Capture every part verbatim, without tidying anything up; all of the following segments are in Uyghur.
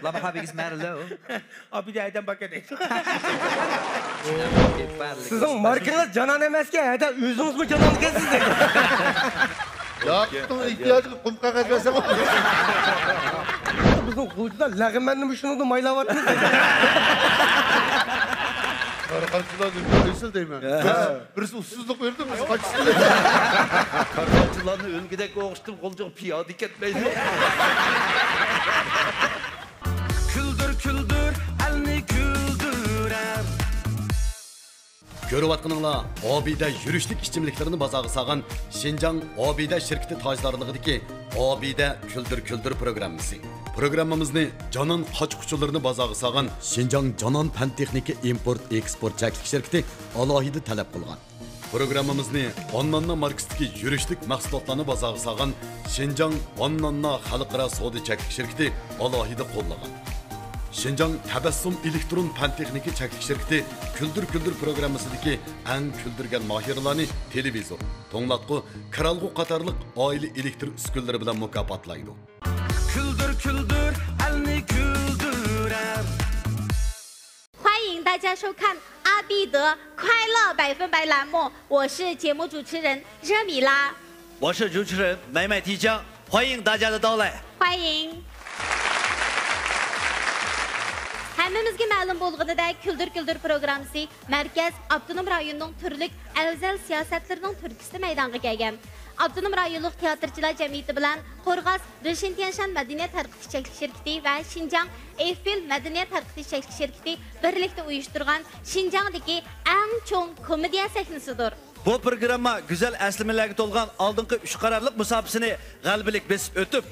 Lava Habigis Merlo. ئابىدە ھەدەم باركەن دەيدۇ. سىزنىڭ ماركىڭىز جانان ئەمەسكەن، ھەدە ئۆزىڭىزمۇ جانان ئىكەنسىز دەيدۇ. ياقۇپنىڭ ئېھتىياجىغا قۇم قەغەز بەرسەڭ. بىزنىڭ غۇلجىدا لەغمەننىمۇ شۇنىڭدىن مايلاۋاتىمىز دەيدۇ. قاراقالچىلار نېمە دەيسىز دەيمەن. بىرسى ئۇسسۇزلۇق بېرىدۇ، بىرسى قاچىسىز. قاراقالچىلارنى ئۆلگۈدەك ئوخشىتىپ غۇلجىغا پىيادە كەتمەيدۇ. كۈلدۈر، كۈلدۈر، ئەلنى كۈلدۈرەر. كۆرۈۋاتقىنىڭلار ئابىدە يۈرۈشلۈك ئىچىملىكلىرىنى بازارغا سالغان شىنجاڭ ئابىدە شىركىتى تاجدارلىقىدىكى ئابىدە كۈلدۈر كۈلدۈر پروگراممىسى. پروگراممىمىزنى جانان قاچا-قۇچىلىرىنى بازارغا سالغان شىنجاڭ جانان پەن تېخنىكا ئىمپورت ئېكسپورت چەكلىك شىركىتى ئالاھىدە تەلەپ قىلغان. پروگراممىمىزنى بانناننا ماركىسىدىكى يۈرۈشلۈك مەھسۇلاتلارنى بازارغا سالغان شىنجاڭ بانناننا خەلقئارا سودا چەكلىك شىركىتى ئالاھىدە قوللىغان. شىنجاڭ تەبەسسۇم ئېلېكترون پەن تېخنىكا چەكلىك شىركىتى كۈلدۈر كۈلدۈر پروگراممىسىدىكى ئەڭ كۈلدۈرگەن ماھىرىلارنى تېلېۋىزور، توڭلاتقۇ، كىرئالغۇ قاتارلىق ئائىلە ئېلېكتر ئۈسكۈنىلىرى بىلەن مۇكاپاتلايدۇ. كۈلدۈر، كۈلدۈر، ئەلنى كۈلدۈرەر. 欢迎大家收看阿必得快乐百分百栏目，我是节目主持人热米拉。我是主持人美美提江，欢迎大家的到来。欢迎。ھەممىمىزگە مەلۇم بولغىنىدەك، كۈلدۈر كۈلدۈر پروگراممىسى مەركەز، ئاپتونوم رايوننىڭ تۈرلۈك ئەۋزەل سىياسەتلىرىنىڭ تۈرتكىسىدە مەيدانغا كەلگەن. ئاپتونوم رايونلۇق تىياتىرچىلار جەمئىيىتى بىلەن قورغاس رېشىن تيەنشان مەدەنىيەت تەرقىتىش چەكلىك شىركىتى ۋە شىنجاڭ ئېففېل مەدەنىيەت تەرقىتىش چەكلىك شىركىتى بىرلىكتە ئۇيۇشتۇرغان شىنجاڭدىكى ئەڭ چوڭ كومېدىيە سەھنىسىدۇر. بۇ پروگرامما گۈزەل ئەسلىمىلەرگە تولغان ئالدىنقى ئۈچ قارارلىق مۇساپىسىنى غەلىبىلىك بېسىپ ئۆتۈپ،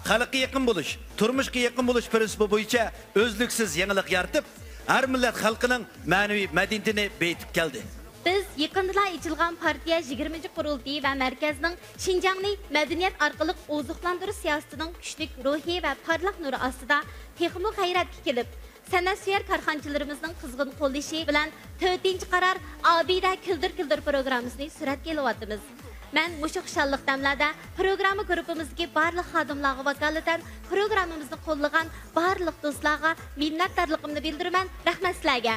خەلققە يېقىن بولۇش، تۇرمۇشقا يېقىن بولۇش پىرىنسىپى بويىچە ئۈزلۈكسىز يېڭىلىق يارىتىپ، ھەر مىللەت خەلقىنىڭ مەنىۋى مەدەنىيىتىنى بېيىتىپ كەلدى. بىز يېقىندىلا ئېچىلغان پارتىيە يىگىرمىنچى قۇرۇلتىيى ۋە مەركەزنىڭ شىنجاڭنى مەدەنىيەت ئارقىلىق ئوزۇقلاندۇرۇش سىياسىتىنىڭ كۈچلۈك روھى ۋە پارلاق نۇرى ئاستىدا تېخىمۇ غەيرەتكە كېلىپ، سەنئەتسۆيەر كارخانىچىلىرىمىزنىڭ قىزغىن قوللىشى بىلەن تۆتىنچى قارار ئابىدە كۈلدۈر كۈلدۈر پروگراممىسىنى سۈرەتكە ئېلىۋاتىمىز. مەن مۇشۇ خۇشاللىق دەملەردە پروگرامما گۇرۇپپىمىزدىكى بارلىق خادىملارغا ۋاكالىتەن پروگراممىمىزنى قوللىغان بارلىق دوستلارغا مىننەتدارلىقىمنى بىلدۈرىمەن. رەھمەت سىلەرگە.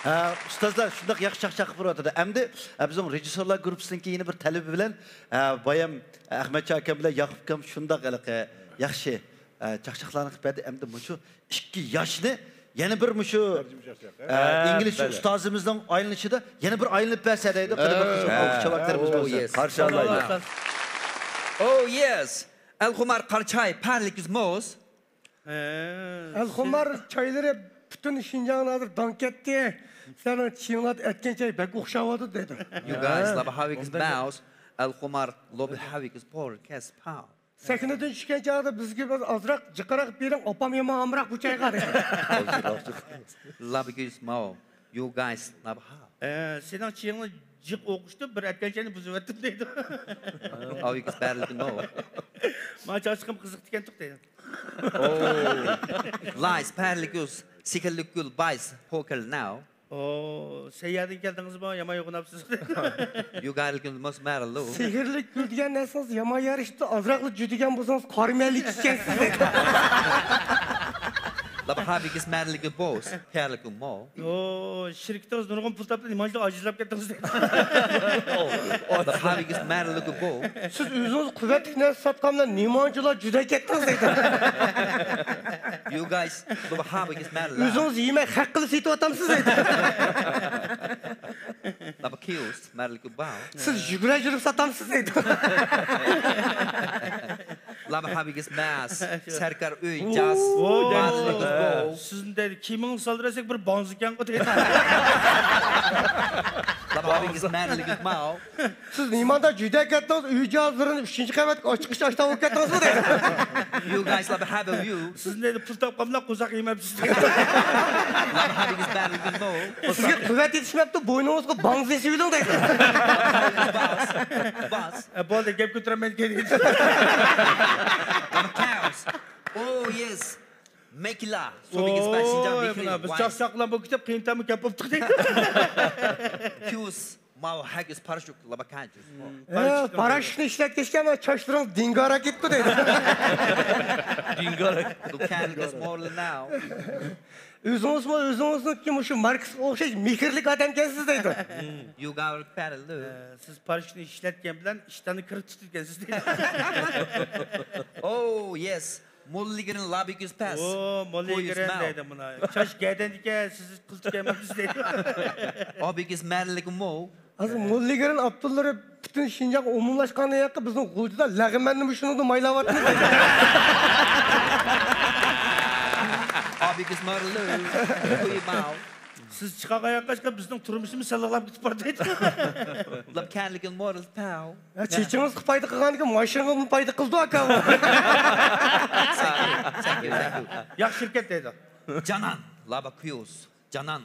ھە، ئۇستازلار شۇنداق ياخشى چاقچاق قىلىپ بېرىۋاتىدۇ. ئەمدى، ھە، بىزنىڭ رېژىسسورلار گۇرۇپپىسىنىڭكى يەنە بىر تەلىپى بىلەن، ھە، بايام ئەخمەتجان ئاكام بىلەن ياقۇپ ئاكام شۇنداق ھېلىقى ياخشى، ھە، چاقچاقلارنى قىلىپ بەردى. ئەمدى مۇشۇ ئىككى ياشنى يەنە بىر مۇشۇ، ئە، ھە، ئىنگلىزچە بەلى. ئۇستازىمىزنىڭ ئايلىنىشىدا يەنە بىر ئايلىنىپ بەرسە دەيدۇ. قېنى بىر قىزغىن ئالقىش چاۋاكلىرىمىز بولسۇن. قارشى ئالمايمەن. Oh yes. ئەلخۇمار قارا چاي، پەرلىك يۈز موز. ئەلخۇمار چايلىرى پۈتۈن شىنجاڭدا ھازىر داڭ كەتتى. سەن چىڭلات ئەتكەن چاي بەك ئوخشاۋاتىدۇ دەيدۇ. You guys love having is mouse. ئەلخۇمار love having is pork as pow. سەھنىدىن چۈشكەن چاغدا بىزگە بىر ئازراق جىقراق بېرىڭ، ئاپام يامان ئامراق بۇ چايغا. Love is mow. You guys love how. ئە، سېنىڭ چېيىڭنى جىق ئوقۇشتۇم، بىر ئەتكەن چاينى بۇزۇۋەتتىم دەيدۇ. How is بەرلىكى نو. مانا چاقچىقىم قىزىقتىكەن تۇق دەيدۇ. Oh. Lies بەرلىكى يۈز، سېھىرلىك گۈل بايس، پوكەل ناو. ئو، سەييەدىن كەلدىڭىزمۇ؟ يامان يوقىناپسىز. You guys look most merry. سېھىرلىك گۈل دېگەن نەرسىڭىز يامان يارىشىپتۇ. ئازراقلا جۈدىگەن بولسىڭىز قارىمەنلىك ئىكەنسىز. Love how is merry boss. Merry more. ئو، شىركىتىڭىز نۇرغۇن پۇل تاپتى، نېمانچىلا ئاجىزلاپ كەتتىڭىز دەيدۇ. Love how is merry boss. سىز ئۆزىڭىز قۇۋۋەتلىك نەرسە ساتقان بىلەن نېمانچىلا جۈدەپ كەتتىڭىز دەيدۇ. You guys love how is merry. ئۆزىڭىز يېمەي خەق قىلىپ سېتىۋاتامسىز دەيدۇ. Love kills merry bow. سىز يۈگۈرە يۈرۈپ ساتامسىز دەيدۇ. Love how is mass. سەركار ئۆي جاز. ۋوي، بارلىق دەيدۇ. سىزنى دەيدۇ، كىيىمىڭىزنى سالدۇرۇۋەتسەك بىر بانزىكەنغۇ دەيدۇ. Love how is merry bow. سىز نېماندا جۈدەپ كەتتىڭىز، ئۆي جاھازلىرىنى ئۈچىنچى قەۋەتكە ئاچقۇچ ئاشتاپ ئولتۇرۇپ كەتتىڭىزمۇ دەيدۇ. You guys love how you. سىزنى دەيدۇ، پۇل تاپقان بىلەن قورساق يېمەپسىز دەيدۇ. Love how is merry bow. سىزگە قۇۋۋەت يېتىشمەپتۇ، بوينىڭىزغا بانزى سېلىۋېلىڭ دەيدۇ. Boss. ئە، بولدى، گەپ كۆتۈرەلمەيدىكەن دەيدۇ. Love cows. Oh yes. مەكلا. سوبىگىز بار شىنجاڭ ۋوي، مەكلا. مانا بىز چاقچاق بىلەن بۇ كىتاب قىيىن تەمە گەپ بوپتۇق دەيدۇ. كيۇس. Мау ھەرگىز پاراشوك لابا كەنجىس. ئە، پاراشوكنى ئىشلەتكەچكە مانا چاچلىرىڭ دىڭگارا كېتىپتۇ دەيدۇ. دىڭگارا. Look at this model now. ئۆزىڭىزمۇ ئۆزىڭىزنىڭكى مۇشۇ ماركىسىغا ئوخشاش مېھىرلىك ئادەمكەنسىز دەيدۇ. You got parallel. ئە، سىز پاراشوكنى ئىشلەتكەن بىلەن ئىشتاننى كىرىپ تۇتۇۋەتكەنسىز دەيدۇ. Oh yes. موللىگىرىن لابىگىز پەس. ئو، موللىگىرىن دەيدۇ مانا. چاچ گەدەندىكەن، سىز قىلتىكەنمىز دەيدۇ. ئابىگىز مەرلىگى مو. ھازىر موللىگىرىن ئابدۇللىرى پۈتۈن شىنجاڭغا ئومۇملاشقاندىن ياقى بىزنىڭ غۇلجىدا لەغمەننىمۇ شۇنىڭدا مايلاۋاتىمىز دەيدۇ. ئابىگىز مارلو. قويماو. سىز چىقارغان ياققاچقا بىزنىڭ تۇرمۇشىمىز سىلىقلاپ كېتىپ بار دەيدۇ. لاب كەنلىگىن مورل پاو. يا، چېچىڭىزغا پايدا قىلغاندىكىن ماشىنىڭىزمۇ پايدا قىلىدۇ، ئاكا. Thank you, thank you. ياخشى شىركەت دەيدۇ. جانان، لابا كيوز. جانان.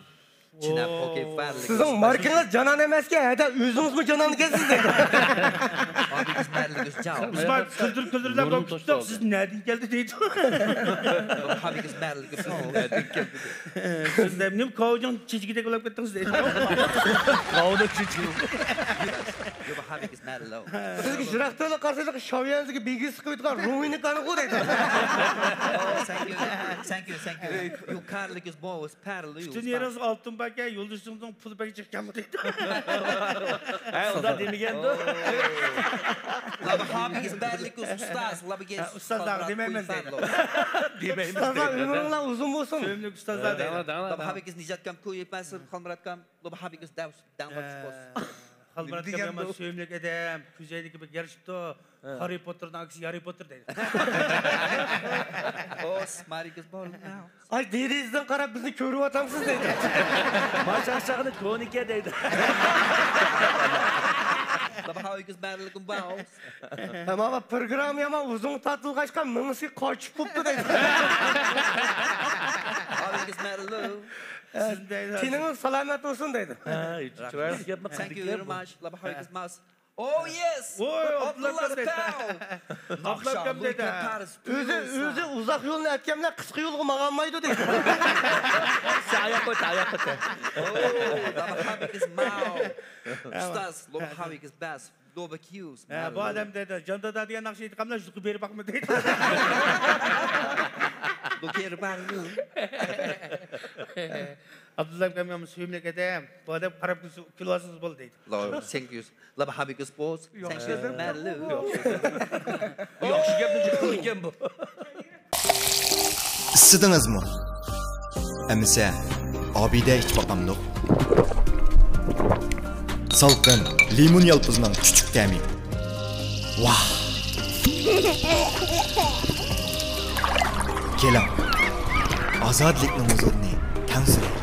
چىنە پوكېي فەرلىك. سىزنىڭ ماركىڭىز جانان ئەمەسكەن، ھەدە ئۆزىڭىزمۇ جانان ئىكەنسىز دەيدۇ. ئابىگىز مەرلىگىز جاۋ. بىز بار كۈلدۈر كۈلدۈرلەپ بولۇپ كېتىپتۇق، سىز نەدىن كەلدى دەيدۇ. ئابىگىز مەرلىگىز. سىز نېمە كاۋجىڭ چېچىكىدەك بولۇپ كەتتىڭىز دەيدۇ. كاۋدا چېچىكى. يوبا ھابىگىز مەرلو. سىزگە يىراقتىنلا قارىسا شاۋيەنزىگە بىگىز قويىدىغان رومىنىكانىغۇ دەيدۇ. Thank you, thank you, thank you. You كارلىگىز بوس پەرلو. پۈتۈن يېرىڭىز ئالتۇن باركەن، يولدىشىڭىزنىڭ پۇلى بەك جىقكەنمۇ دەيدۇ. ھە، ئۇنداق دېمىگەندۇ. لابا ھابىگىز بەرلىك ئۇستاز، لابا گەز. ئۇستازلارغا دېمەيمىز دەيدۇ. دېمەيمىز ئۇستازلار دەيدۇ. ئۆمرۈڭلار ئۇزۇن بولسۇن. سۆيۈملۈك ئۇستازلار دەيدۇ. داڭلا، داڭلا، لابا داڭلا. ھابىگىز نىجاتكام كويۇپ مەسىر، خالمۇراتكام، لابا ھابىگىز دەۋس، دەڭلا چىقوس. خالمۇراتكام يامان سۆيۈملۈك ئادەم، كۆزەينىكى بەك يارىشىپتۇ. ھە. ھاررى پوتتېرنىڭ ئاكىسى ھاررى پوتتېر دەيدۇ. ئوس، مارىگىز بولما. ئاي، دېرىزىدىن قاراپ بىزنى كۆرۈۋاتامسىز دەيدۇ. ماچاقچاقنى كونىكە دەيدۇ. لابا ھاۋىگىز مەرلىكىم باوس. ھەمما پروگرامما يامان ئۇزۇن تارتىلغاچقا مېڭىسى قاچىپ بوپتۇ دەيدۇ. ھاۋىگىز مەرلىك. تېنىڭىز سالامەت بولسۇن دەيدۇ. ھە، چىرايلىق گەپنى قىلدىكەن بۇ. Thank you very much. لابا ھاۋىگىز ماس. Oh yes! ۋوي، ئابدۇللا ئابدۇللا كامدەك. ئابدۇللا كامدەك. ئۆزى، ئۆزى ئۇزاق يولنى ئەتكەن بىلەن قىسقا يولغا ماڭالمايدۇ دەيدۇ. سەن ئاياق قوي، ئاياق قوي. Oh، لابا ھابىگىز ماو. ئۇستاز، لابا ھابىگىز بەس. لابا كيۇز. ھە، بۇ ئادەم دەيدۇ، جان دادا دېگەن ناخشا ئېيتقان بىلەن شۇ بېرىپ باقما دەيدۇ. لوكېر بارلو. ئابدۇللا كامدەك سۆيۈملۈك ئادەم. بۇ ئادەم قاراپ كۈلسە، كۈلۈۋالسىڭىز بولدى دەيدۇ. لابا، thank you. لابا ھابىگىز بوس. ياخشى ئادەم. مەلۇ. ياخشى گەپنى جىق قىلىدىكەن بۇ. ئىسسىدىڭىزمۇ؟ ئەمىسە، ئابىدە ئىچىپ باقامدۇق؟ سالقىن، لىمون يالپۇزنىڭ چۈچۈك تەمى. ۋاھ! كېلىڭ، ئازادىلىكنىڭ ھۇزۇرىنى تەڭ سۈرەيلى.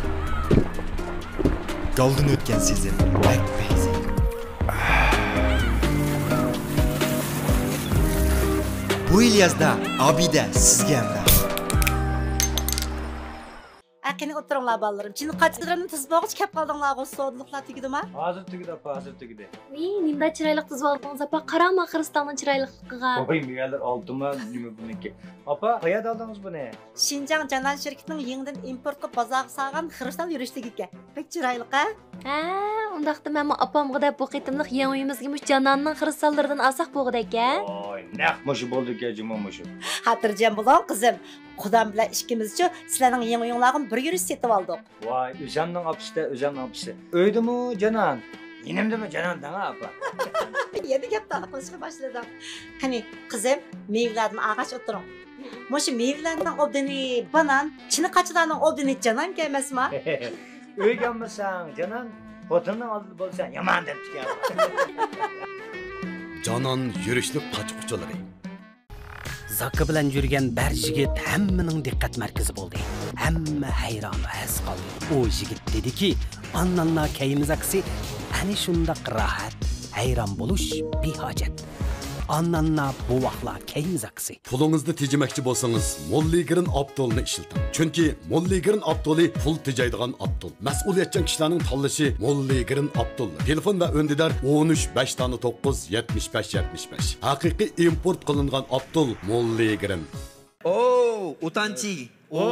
گالدىن ئۆتكەن سېزىم بەك پەيزى. بۇ يىل يازدا ئابىدە سىزگە ھەمراھ. ئە، قېنى ئولتۇرۇڭلار، بالىلىرىم. چىنە قاچىلىرىمنى تىزىپ بولغۇچە كەپ قالدىڭلارغۇ، سودىلىقلار تۈگىدىما؟ ھازىر تۈگىدى، ئاپا، ھازىر تۈگىدى. ۋىي، نېمىنداق چىرايلىق تىزىۋالدىڭىز، ئاپا؟ قاراڭ، خىرىستاننىڭ چىرايلىقلىقىغا. ۋاي، مېۋەلەر ئالتۇنما، نېمە بۇنىڭكى؟ ئاپا، قەيەردە ئالدىڭىز بۇنى؟ شىنجاڭ جانان شىركىتىنىڭ يېڭىدىن ئىمپورتقا بازارغا سالغان خىرىستال يۈرۈشلۈكى ئىكەن. بەك چىرايلىق ھە؟ ھە، ئۇنداقتا مەنمۇ ئاپامغا دەپ بۇ قېتىملىق يېڭى ئۆيىمىزگە مۇشۇ جاناننىڭ خىرىستاللىرىدىن ئالساق بولغۇدەك ھە؟ ۋاي، نەق مۇشۇ بولدىكەن جۇمۇ مۇشۇ. خاتىرجەم بولۇڭ قىزىم، قۇدام بىلەن ئىككىمىزچۇ سىلەرنىڭ يېڭى ئۆيۈڭلارغىمۇ بىر يۈرۈش سېتىۋالدۇق. ۋاي، ئۆزەمنىڭ ئاپىسى-دە، ئۆزەمنىڭ ئاپىسى. ئۆيدىمۇ جانان؟ يېنىمدىمۇ جانان دەڭا ئاپا. يەنە گەپ تالا قىلىشقا باشلىدىڭ. قېنى، قىزىم، مېۋىلەردىن ئالغاچ ئولتۇرۇڭ. مۇشۇ مېۋىلەرنىڭ ئوبدىنى بانان، چىنە قاچىلارنىڭ ئوبدىنى جانانكەن ئەمەسما؟ ئۆيگە ئالمىساڭ جانان، خوتۇننىڭ ئالدىدا بولساڭ يامان دەپتىكەن. جانان يۈرۈشلۈك قاچا-قۇچىلىرى. زاكا بىلەن يۈرگەن بىر يىگىت ھەممىنىڭ دىققەت مەركىزى بولدى. ھەممە ھەيران ھەس قالدى. ئۇ يىگىت دېدىكى، ئانناننا كەيمىزاكىسى ئەنە شۇنداق راھەت، ھەيران بولۇش بىھاجەت. ئانناننا بوۋاقلار كەيمىزاكىسى. پۇلىڭىزنى تېجىمەكچى بولسىڭىز، موللىگرىن ئاپتولنى ئىشلىتىڭ. چۈنكى موللىگرىن ئاپتولى پۇل تېجەيدىغان ئاپتول. مەسئۇلىيەتچان كىشىلەرنىڭ تاللىشى موللىگرىن ئاپتول. تېلېفون ۋە ئۈندىدار ئون ئۈچ، بەش تانا توققۇز، يەتمىش بەش، يەتمىش بەش. ھەقىقىي ئىمپورت قىلىنغان ئاپتول موللىگرىن. ئو، ئۇتانچى. ئو، ئو،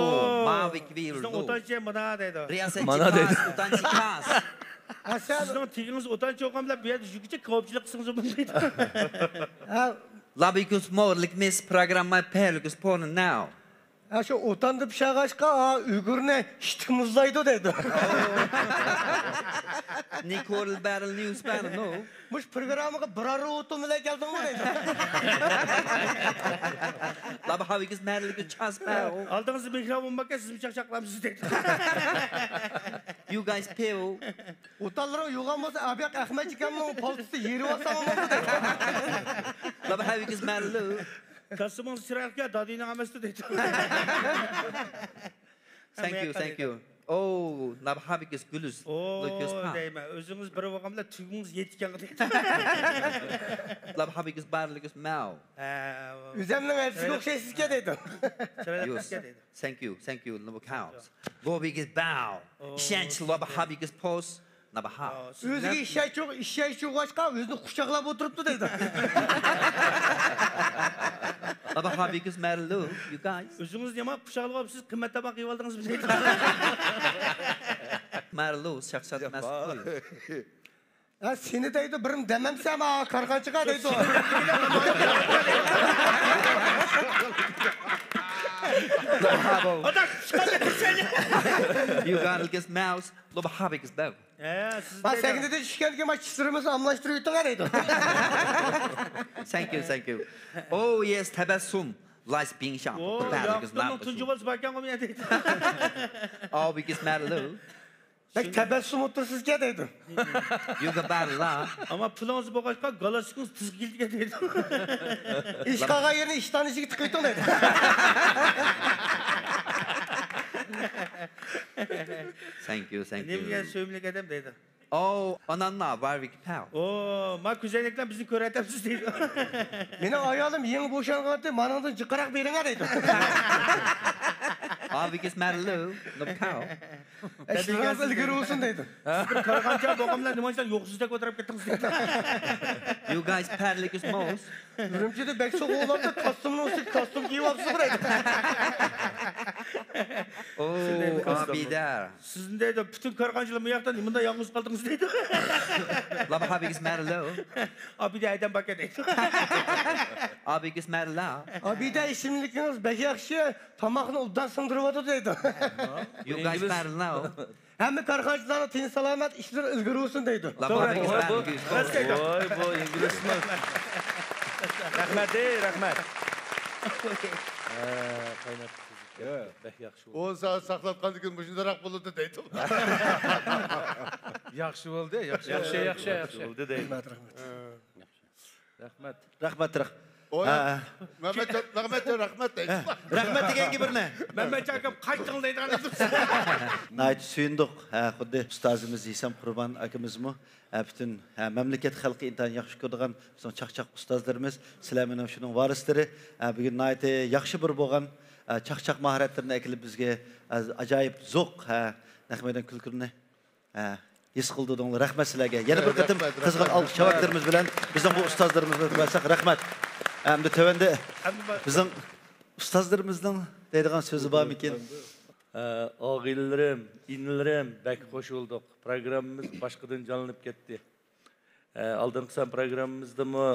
ماۋىك ۋىرۇ. بىزنىڭ ئۇتانچى مانا دەيدۇ. رىياسەتچى مانا دەيدۇ. كاس، ئۇتانچى كاس. ئەسەل. سىزنىڭ تېگىڭىز ئوتان چوقان بىلەن بۇ يەردە يۈگۈچە كاۋاپچىلىق قىلسىڭىز بولمايدۇ. ھە. Labikos more, like miss programma perlikos porno now. ھە، شۇ ئوتاندا پىشاغاچقا، ئا، ئۇيغۇرنى ئىتتىك مۇزلايدۇ دەيدۇ. Nicole Barrel News Barrel, no. مۇشۇ پروگراممىغا بىرەر ئوتۇن بىلەن كەلدىڭمۇ دەيدۇ. Labahawikis merlikis chas pao. ئالدىڭىزدا مىكروفون باركەن، سىزمۇ چاقچاقلامسىز دەيدۇ. You guys pao. ئوتانلىرىڭ يوغان بولسا، ئابىياق ئەخمەت ئاكامنىڭ پالتىسى يېرىۋاتساڭ بولدى دەيدۇ. Labahawikis merlu. كاستيۇمىڭىز چىرايلىقكەن، دادىينىڭ ئەمەستۇ دەيدۇ. Thank you, thank you. Oh, labahawikis gülüs. ئو، لوكيوس پا. دەيمەن، ئۆزىڭىز بىر بولغان بىلەن تۈگمىڭىز يېتىكەن دەيدۇ. Labahawikis barlikis mao. ھە، ئۆزەمنىڭ ئەپسىگە ئوخشايسىزكەن دەيدۇ. چىرايلىق يۇس. ئىكەن دەيدۇ. Thank you, thank you, نوبۇ كاوس. لوبىگىس باو. ئو. ئىشەنچ لوبا ھابىگىس پوس. نابا ھا. ئۆزىگە ئىشەنچ يوق، ئىشەنچ يوق ئاشقا ئۆزىنى قۇچاقلاپ ئولتۇرۇپتۇ دەيدۇ. نابا ھابىگىس مەرلۇ، you guys. ئۆزىڭىزنى يامان قۇچاقلاپ ئالىسىز، قىممەت تاماق يېۋالدىڭىزمۇ دەيدۇ. مەرلۇ، شەخسەت مەسئۇل. ھە، سېنى دەيدۇ، بىرىم دەمەمسەن، ھا، كارخانىچىغا دەيدۇ. You gotta get mouse, لوبا ھابىگىس باو. ھە، سىز ما دەيدۇ. سەھنىدىن چۈشكەندىن كېيىن ما چىشلىرىمىزنى ئاملاشتۇرۇۋېتىڭ دەيدۇ. Thank you, thank you. Oh yes, تەبەسسۇم. لايس بىڭشاڭ. ئو، ياقۇپتىننىڭ تۇنجى بالىسى باركەنغۇ مەن دەيدۇ. ئاۋىگىس مەرلۇ. بەك تەبەسسۇم ئولتۇرسىزكەن دەيدۇ. يوگا بارلا. ئەمما پۇلىڭىز بولغاچقا گالستۇكىڭىز تىزغا كېلىدىكەن دەيدۇ. ئىش قالغان يېرىنى ئىشتاننىڭ ئىچىگە تىقىۋېتىڭ دەيدۇ. Thank you, thank you. نېمە دېگەن سۆيۈملۈك ئادەم دەيدۇ. ئو، ئاناننا، ۋارۋىك پاۋ. ئو، ما كۆزەينەكلەر بىزنى كۆرەتەمسىز دەيدۇ. مېنىڭ ئايالىم يېڭى بوشانغانتى، مانىڭدىن جىقراق بېرىڭە دەيدۇ. ئاۋىكىس مەرلۇ، نو پاۋ. ئىشلىرىڭىز ئىلگىرى بولسۇن دەيدۇ. سىز بىر كارخانىچى بولغان بىلەن نېمانچە يوقسۇزدەك ئولتۇرۇپ كەتتىڭىز دەيدۇ. You guys پەرلىكىس موس. ئۈرۈمچىدە بەك سوغۇق بولۇپتۇ، كاستيۇمنىڭ ئۈستىگە كاستيۇم كىيىۋاپسىز دەيدۇ. ئو، ئابىدە. سىزنى دەيدۇ، پۈتۈن كارخانىچىلار بۇ ياقتا نېمانداق يالغۇز قالدىڭىز دەيدۇ. لابا ھابىگىس مەرلو. ئابىدە ئادەم باركەن دەيدۇ. ئابىگىس مەرلا. ئابىدە ئىسىملىكىڭىز بەك ياخشى، تاماقنى ئوبدان سىڭدۈرۈۋاتىدۇ دەيدۇ. You guys مەرلا. ھەممە كارخانىچىلارنىڭ تىنچ سالامەت، ئىشلىرى ئىلگىرى بولسۇن دەيدۇ. لابا ھابىگىس مەرلا. ۋاي، بۇ ئىنگلىزمۇ. رەھمەت، ئەي، رەھمەت. ھە، قايناپ بەك ياخشى بولدى. ئون سائەت ساقلاتقاندىن كېيىن مۇشۇنداق بولىدۇ دەيدۇ. ياخشى بولدى، ياخشى. ياخشى، ياخشى، ياخشى. بولدى دەيدۇ. رەھمەت، رەھمەت. رەھمەت، رەھمەت. ھە. مەمەتجان، مەمەتجان، رەھمەت دەيدۇ. ھە، رەھمەت دېگەن گېپىنى. مەمەتجان ئاكام قايتىڭ دەيدىغان ئىدىم. ناھايىتى سۆيۈندۇق. ھە، خۇددى ئۇستازىمىز ھېسام قۇربان ئاكىمىزمۇ، ھە، پۈتۈن، ھە، مەملىكەت خەلقى ئىنتايىن ياخشى كۆرىدىغان بىزنىڭ چاقچاق ئۇستازلىرىمىز، سىلەر مېنىڭ شۇنىڭ ۋارىسلىرى. ھە، بۈگۈن ناھايىتى ياخشى بىر بولغان، ھە، چاقچاق ماھارەتلىرىنى ئەكېلىپ بىزگە، ھە، ئاجايىپ زوق، ھە، نەق مەيدان كۈلكىلىرىنى، ھە، ھېس قىلدۇردۇڭلار. رەھمەت سىلەرگە. يەنە بىر قېتىم رەھمەت، قىزغىن رەھمەت. ئالقىش چاۋاكلىرىمىز بىلەن بىزنىڭ بۇ ئۇستازلىرىمىزنى ئۆتۈپ بەرسەك رەھمەت. ئەمدى تۆۋەندە بىزنىڭ ئۇستازلىرىمىزنىڭ دەيدىغان سۆزى بارمىكىن؟ ئە، ئاغىنىلىرىم، ئىنىلىرىم، بەك خوش بولدۇق. پروگراممىمىز باشقىدىن جانلىنىپ كەتتى. ئە، ئالدىنقى سان پروگراممىمىزدىمۇ،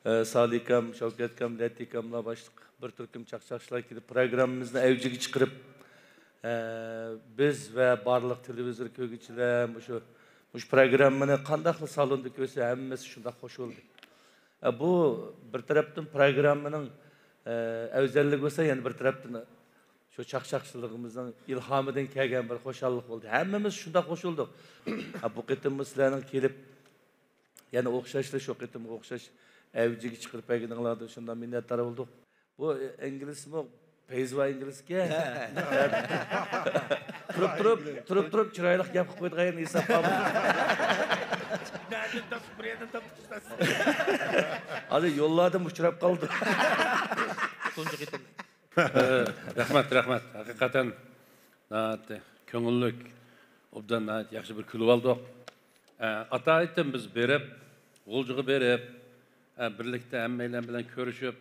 ئە، سالىكام، شەۋكەتكام، لەتىكاملار باشلىق بىر تۈركۈم چاقچاقچىلار كېلىپ، پروگراممىمىزنى ئەۋجىگە چىقىرىپ، ئە، بىز ۋە بارلىق تېلېۋىزور كۆرگۈچىلەر، مۇشۇ، مۇشۇ پروگراممىنى قانداقلا سالوندا كۆرسە، ھەممىسى شۇنداق خوش بولدى. ئە، بۇ بىر تەرەپتىن پروگراممىنىڭ، ئە، ئەۋزەللىكى بولسا، يەنە بىر تەرەپتىن شۇ چاقچاقچىلىقىمىزنىڭ ئىلھامىدىن كەلگەن بىر خۇشاللىق بولدى. ھەممىمىز شۇنداق قوشۇلدۇق. ھە، بۇ قېتىممۇ سىلەرنىڭ كېلىپ، يەنە ئوخشاشلا شۇ قېتىمغا ئوخشاش ئەۋجىگە چىقىرىپ بەرگىنىڭلاردىن شۇنداق مىننەتدار بولدۇق. بۇ ئىنگلىزمۇ پەيزىۋار ئىنگلىزكەن. تۇرۇپ تۇرۇپ، تۇرۇپ تۇرۇپ چىرايلىق گەپ قىلىپ قويىدىغان ھېسابقا. نەدىن تاپتى، بۇ يەردىن تاپتى ئۇستاز. ھازىر يوللاردىمۇ ئۇچراپ قالدى. تۇنجى قېتىم. رەھمەت، رەھمەت. ھەقىقەتەن ناھايىتى كۆڭۈللۈك، ئوبدان ناھايىتى ياخشى بىر كۈلۈۋالدۇق. ئە، ئاتايىتىم بىز بېرىپ، غۇلجىغا بېرىپ، ئە، بىرلىكتە ھەممەيلەن بىلەن كۆرۈشۈپ،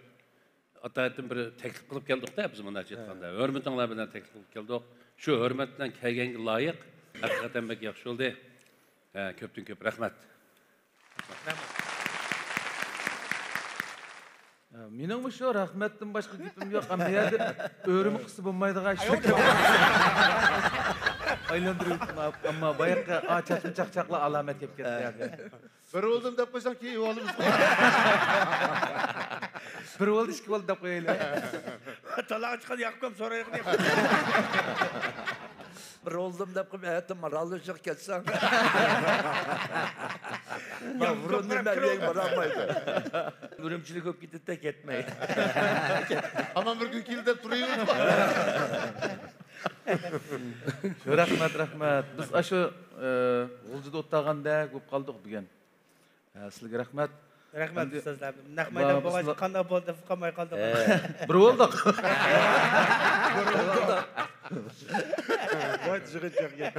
ئاتايىتىم بىر تەكلىپ قىلىپ كەلدۇقتە بىز مۇناجات قىلغاندا. ھۆرمىتىڭلار بىلەن تەكلىپ قىلىپ كەلدۇق. شۇ ھۆرمەت بىلەن كەلگەنگە لايىق، ھەقىقەتەن بەك ياخشى بولدى. ھە، كۆپتىن كۆپ رەھمەت. مېنىڭمۇ شۇ رەھمەتتىن باشقا گېپىم يوق. ئەمما يەردە ئۆرىمۇ قىلسا بولمايدىغان ئىش. ئايلاندۇرۇۋېتىم. ئەمما بايىقى ئا چاقما چاقچاقلار ئالامەت كەپ كەتتى يەردە. بىر بولدۇم دەپ قويساڭ، كېيىن ئالىمىز. بىر بولدى، ئىككى بولدى دەپ قويايلى. تالاغا چىققان ياقۇپ سورايدىغىنى. بىر بولدۇم دەپ قويۇپ، ئەتە ماراللىشىغا كەتسەڭ. ياقۇپ بۇرۇندىن بەرگەن بارالمايدۇ. ئۈرۈمچىلىك بولۇپ كېتىدىدە، كەتمەيدۇ. ھامان بىر كۈن كېلىدۇ دەپ تۇرۇۋېرىدۇ. شۇ، رەھمەت، رەھمەت. بىز ئاشۇ، ئە، غۇلجىدا ئولتۇرغاندەك بولۇپ قالدۇق بۈگۈن. ھە، سىلەرگە رەھمەت. رەھمەت، ئەمدى ئۇستازلار. نەق مەيدان بولغاچ، قانداق بولدى دەپ قالماي قالدۇق. بىر بولدۇق. ۋاي، جىغىن جىغىن.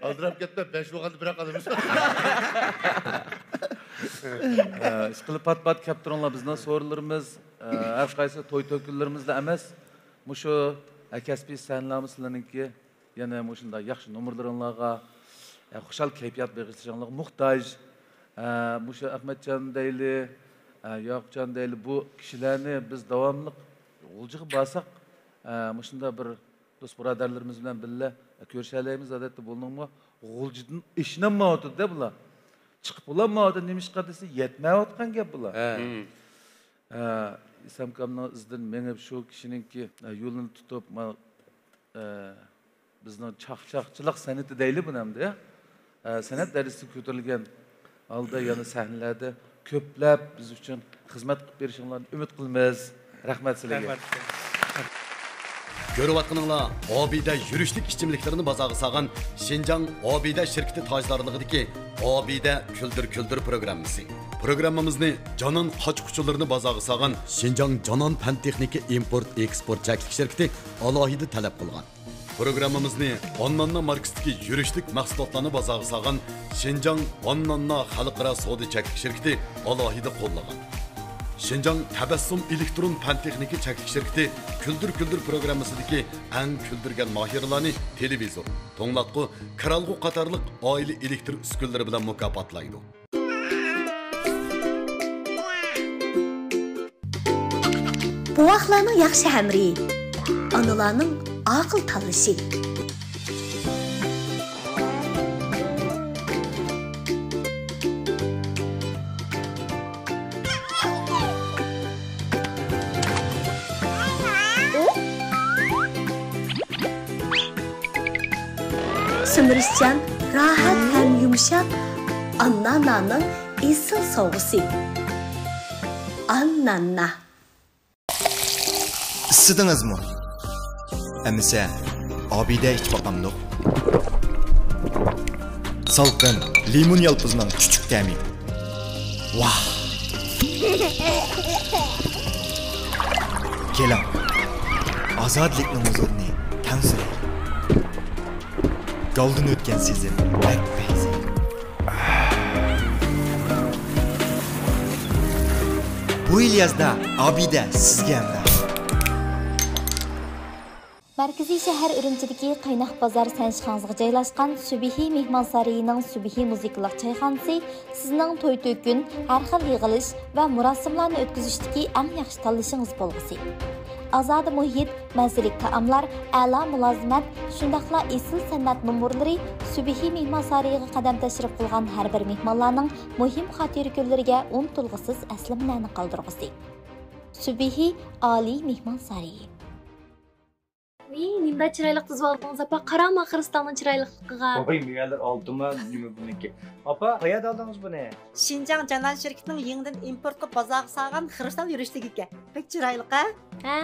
ئالدىراپ كەتمە، بەش بولغاندا بىراق ئالىمىز. ھە، ئىشقىلىپ پات-پات كەپ تۇرۇڭلار، بىزنىڭ سورۇنلىرىمىز، ھە، ھەر قايسى توي تۆكۈنلىرىمىزلا ئەمەس، مۇشۇ، ھە، كەسپىي سەھنىلەرمۇ سىلەرنىڭكى. يەنە مۇشۇنداق ياخشى نومۇرلىرىڭلارغا، ئە، خۇشال كەيپىيات بېغىشلىشىڭلارغا موھتاج. ئە، مۇشۇ ئەخمەتجان دەيلى، ئە، ياقۇپجان دەيلى، بۇ كىشىلەرنى بىز داۋاملىق غۇلجىغا بارساق، ئە، مۇشۇنداق بىر دوست بۇرادەرلىرىمىز بىلەن بىللە، ئە، كۆرۈشەلەيمىز. ئادەتتە بۇنىڭمۇ غۇلجىدىن ئېشىنالمايۋاتىدۇ-دە بۇلار. چىقىپ بولالمايۋاتىدۇ، نېمىشقا دېسە، يەتمەيۋاتقان گەپ بۇلار. ھە. ئە، ئىسامكامنىڭ ئىزىدىن مېڭىپ، شۇ كىشىنىڭكى، ئە، يولىنى تۇتۇپ، ما-، ئە، بىزنىڭ چاقچاقچىلىق سەنئىتى دەيلى بۇنى ئەمدى، ئە، سەنئەت دەرىجىسى كۆتۈرۈلگەن ھالدا يەنە سەھنىلەردە كۆپلەپ بىز ئۈچۈن خىزمەت قىلىپ بېرىشىڭلارنى ئۈمىد قىلىمىز. رەھمەت سىلەرگە. رەھمەت. كۆرۈۋاتقىنىڭلار ئابىدە يۈرۈشلۈك ئىچىملىكلىرىنى بازارغا سالغان شىنجاڭ ئابىدە شىركىتى تاجدارلىقىدىكى ئابىدە كۈلدۈر كۈلدۈر پروگراممىسى. پروگراممىمىزنى جانان قاچا-قۇچىلىرىنى بازارغا سالغان شىنجاڭ جانان پەن تېخنىكا ئىمپورت ئېكسپورت چەكلىك شىركىتى ئالاھىدە تەلەپ قىلغان. پروگراممىمىزنى ئانناننا ماركىسىدىكى يۈرۈشلۈك مەھسۇلاتلارنى بازارغا سالغان شىنجاڭ ئانناننا خەلقئارا سودا چەكلىك شىركىتى ئالاھىدە قوللىغان. شىنجاڭ تەبەسسۇم ئېلېكترون پەن تېخنىكا چەكلىك شىركىتى كۈلدۈر كۈلدۈر پروگراممىسىدىكى ئەڭ كۈلدۈرگەن ماھىرلارنى تېلېۋىزور، توڭلاتقۇ، كىرئالغۇ قاتارلىق ئائىلە ئېلېكتر ئۈسكۈنىلىرى بىلەن مۇكاپاتلايدۇ. بوۋاقلارنىڭ ياخشى ھەمرىيى، ئانىلارنىڭ ئاقىل تاللىشى. سۈمۈرۈشچان، راھەت ھەم يۇمشاق ئاننانانىڭ ئېسىل سوۋغىسى. ئاننانا. ئىسسىدىڭىزمۇ؟ ئەمىسە، ئابىدە ئىچىپ باقامدۇق؟ سالقىن لىمون يالپۇزنىڭ چۈچۈك تەمى. ۋاھ! كېلىڭ، ئازادىلىكنىڭ ھۇزۇرىنى تەڭ سۈرەيلى. گالدىن ئۆتكەن سېزىم بەك پەيزى. بۇ يىل يازدا ئابىدە سىزگە ھەمراھ. مەركىزىي شەھەر ئۈرۈمچىدىكى قايناق بازار سەنشىخاڭزىغا جايلاشقان سۈبھى مېھمانسارىيىنىڭ سۈبھى مۇزىكىلىق چايخانىسى سىزنىڭ توي-تۆكۈن، ھەر خىل يىغىلىش ۋە مۇراسىملارنى ئۆتكۈزۈشتىكى ئەڭ ياخشى تاللىشىڭىز بولغۇسى. ئازادە مۇھىت، مەززىلىك تائاملار، ئەلا مۇلازىمەت، شۇنداقلا ئېسىل سەنئەت نومۇرلىرى سۈبھى مېھمانسارىيىغا قەدەم تەشرىپ قىلغان ھەر بىر مېھمانلارنىڭ مۇھىم خاتىرە كۈنلىرىگە ئۇنتۇلغۇسىز ئەسلىمىلەرنى قالدۇرغۇسى. سۈبھى ئالىي مېھمانسارىيى. ۋىي، نېمىنداق چىرايلىق تىزىۋالدىڭىز، ئاپا؟ قاراڭ، خىرىستالنىڭ چىرايلىقلىقىغا. ۋاي، مېۋەلەر ئالدىما، نېمە بۇنىڭكى؟ ئاپا، قەيەردە ئالدىڭىز بۇنى؟ شىنجاڭ جانان شىركىتىنىڭ يېڭىدىن ئىمپورت قىلىپ بازارغا سالغان خىرىستال يۈرۈشلۈكى ئىكەن. بەك چىرايلىق، ھە؟ ھە،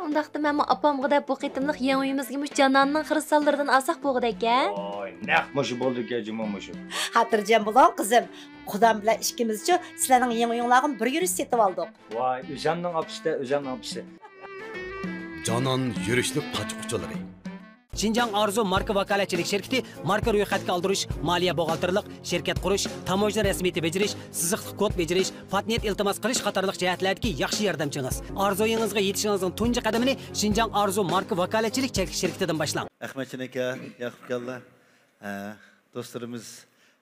ئۇنداقتا مەنمۇ ئاپامغا دەپ بۇ قېتىملىق يېڭى ئۆيىمىزگە مۇشۇ جاناننىڭ خىرىستاللىرىدىن ئالساق بولغۇدەك، ھە؟ ۋاي، نەق مۇشۇ بولىدىكەن جۇمۇ مۇشۇ. خاتىرجەم بولۇڭ، قىزىم. قۇدام بىلەن ئىككىمىزچۇ سىلەرنىڭ يېڭى ئۆيۈڭلارغىمۇ بىر يۈرۈش سېتىۋالدۇق. ۋاي، ئۆزەمنىڭ ئاپىسى-دە، ئۆزەمنىڭ ئاپىسى. جانان يۈرۈشلۈك قاچا-قۇچىلىرى. شىنجاڭ ئارزۇ ماركا ۋاكالەتچىلىك شىركىتى ماركا رويخەتكە ئالدۇرۇش، مالىيە بوغالتىرلىق، شىركەت قۇرۇش، تاموژنا رەسمىيىتى بېجىرىش، سىزىقلىق كود بېجىرىش، پاتېنت ئىلتىماس قىلىش قاتارلىق جەھەتلەردىكى ياخشى ياردەمچىڭىز. ئارزۇيىڭىزغا يېتىشىڭىزنىڭ تۇنجى قەدىمىنى شىنجاڭ ئارزۇ ماركا ۋاكالەتچىلىك چەكلىك شىركىتىدىن باشلاڭ. ئەخمەتجان ئاكا، ياقۇپ ئاكالا. ھە، دوستلىرىمىز،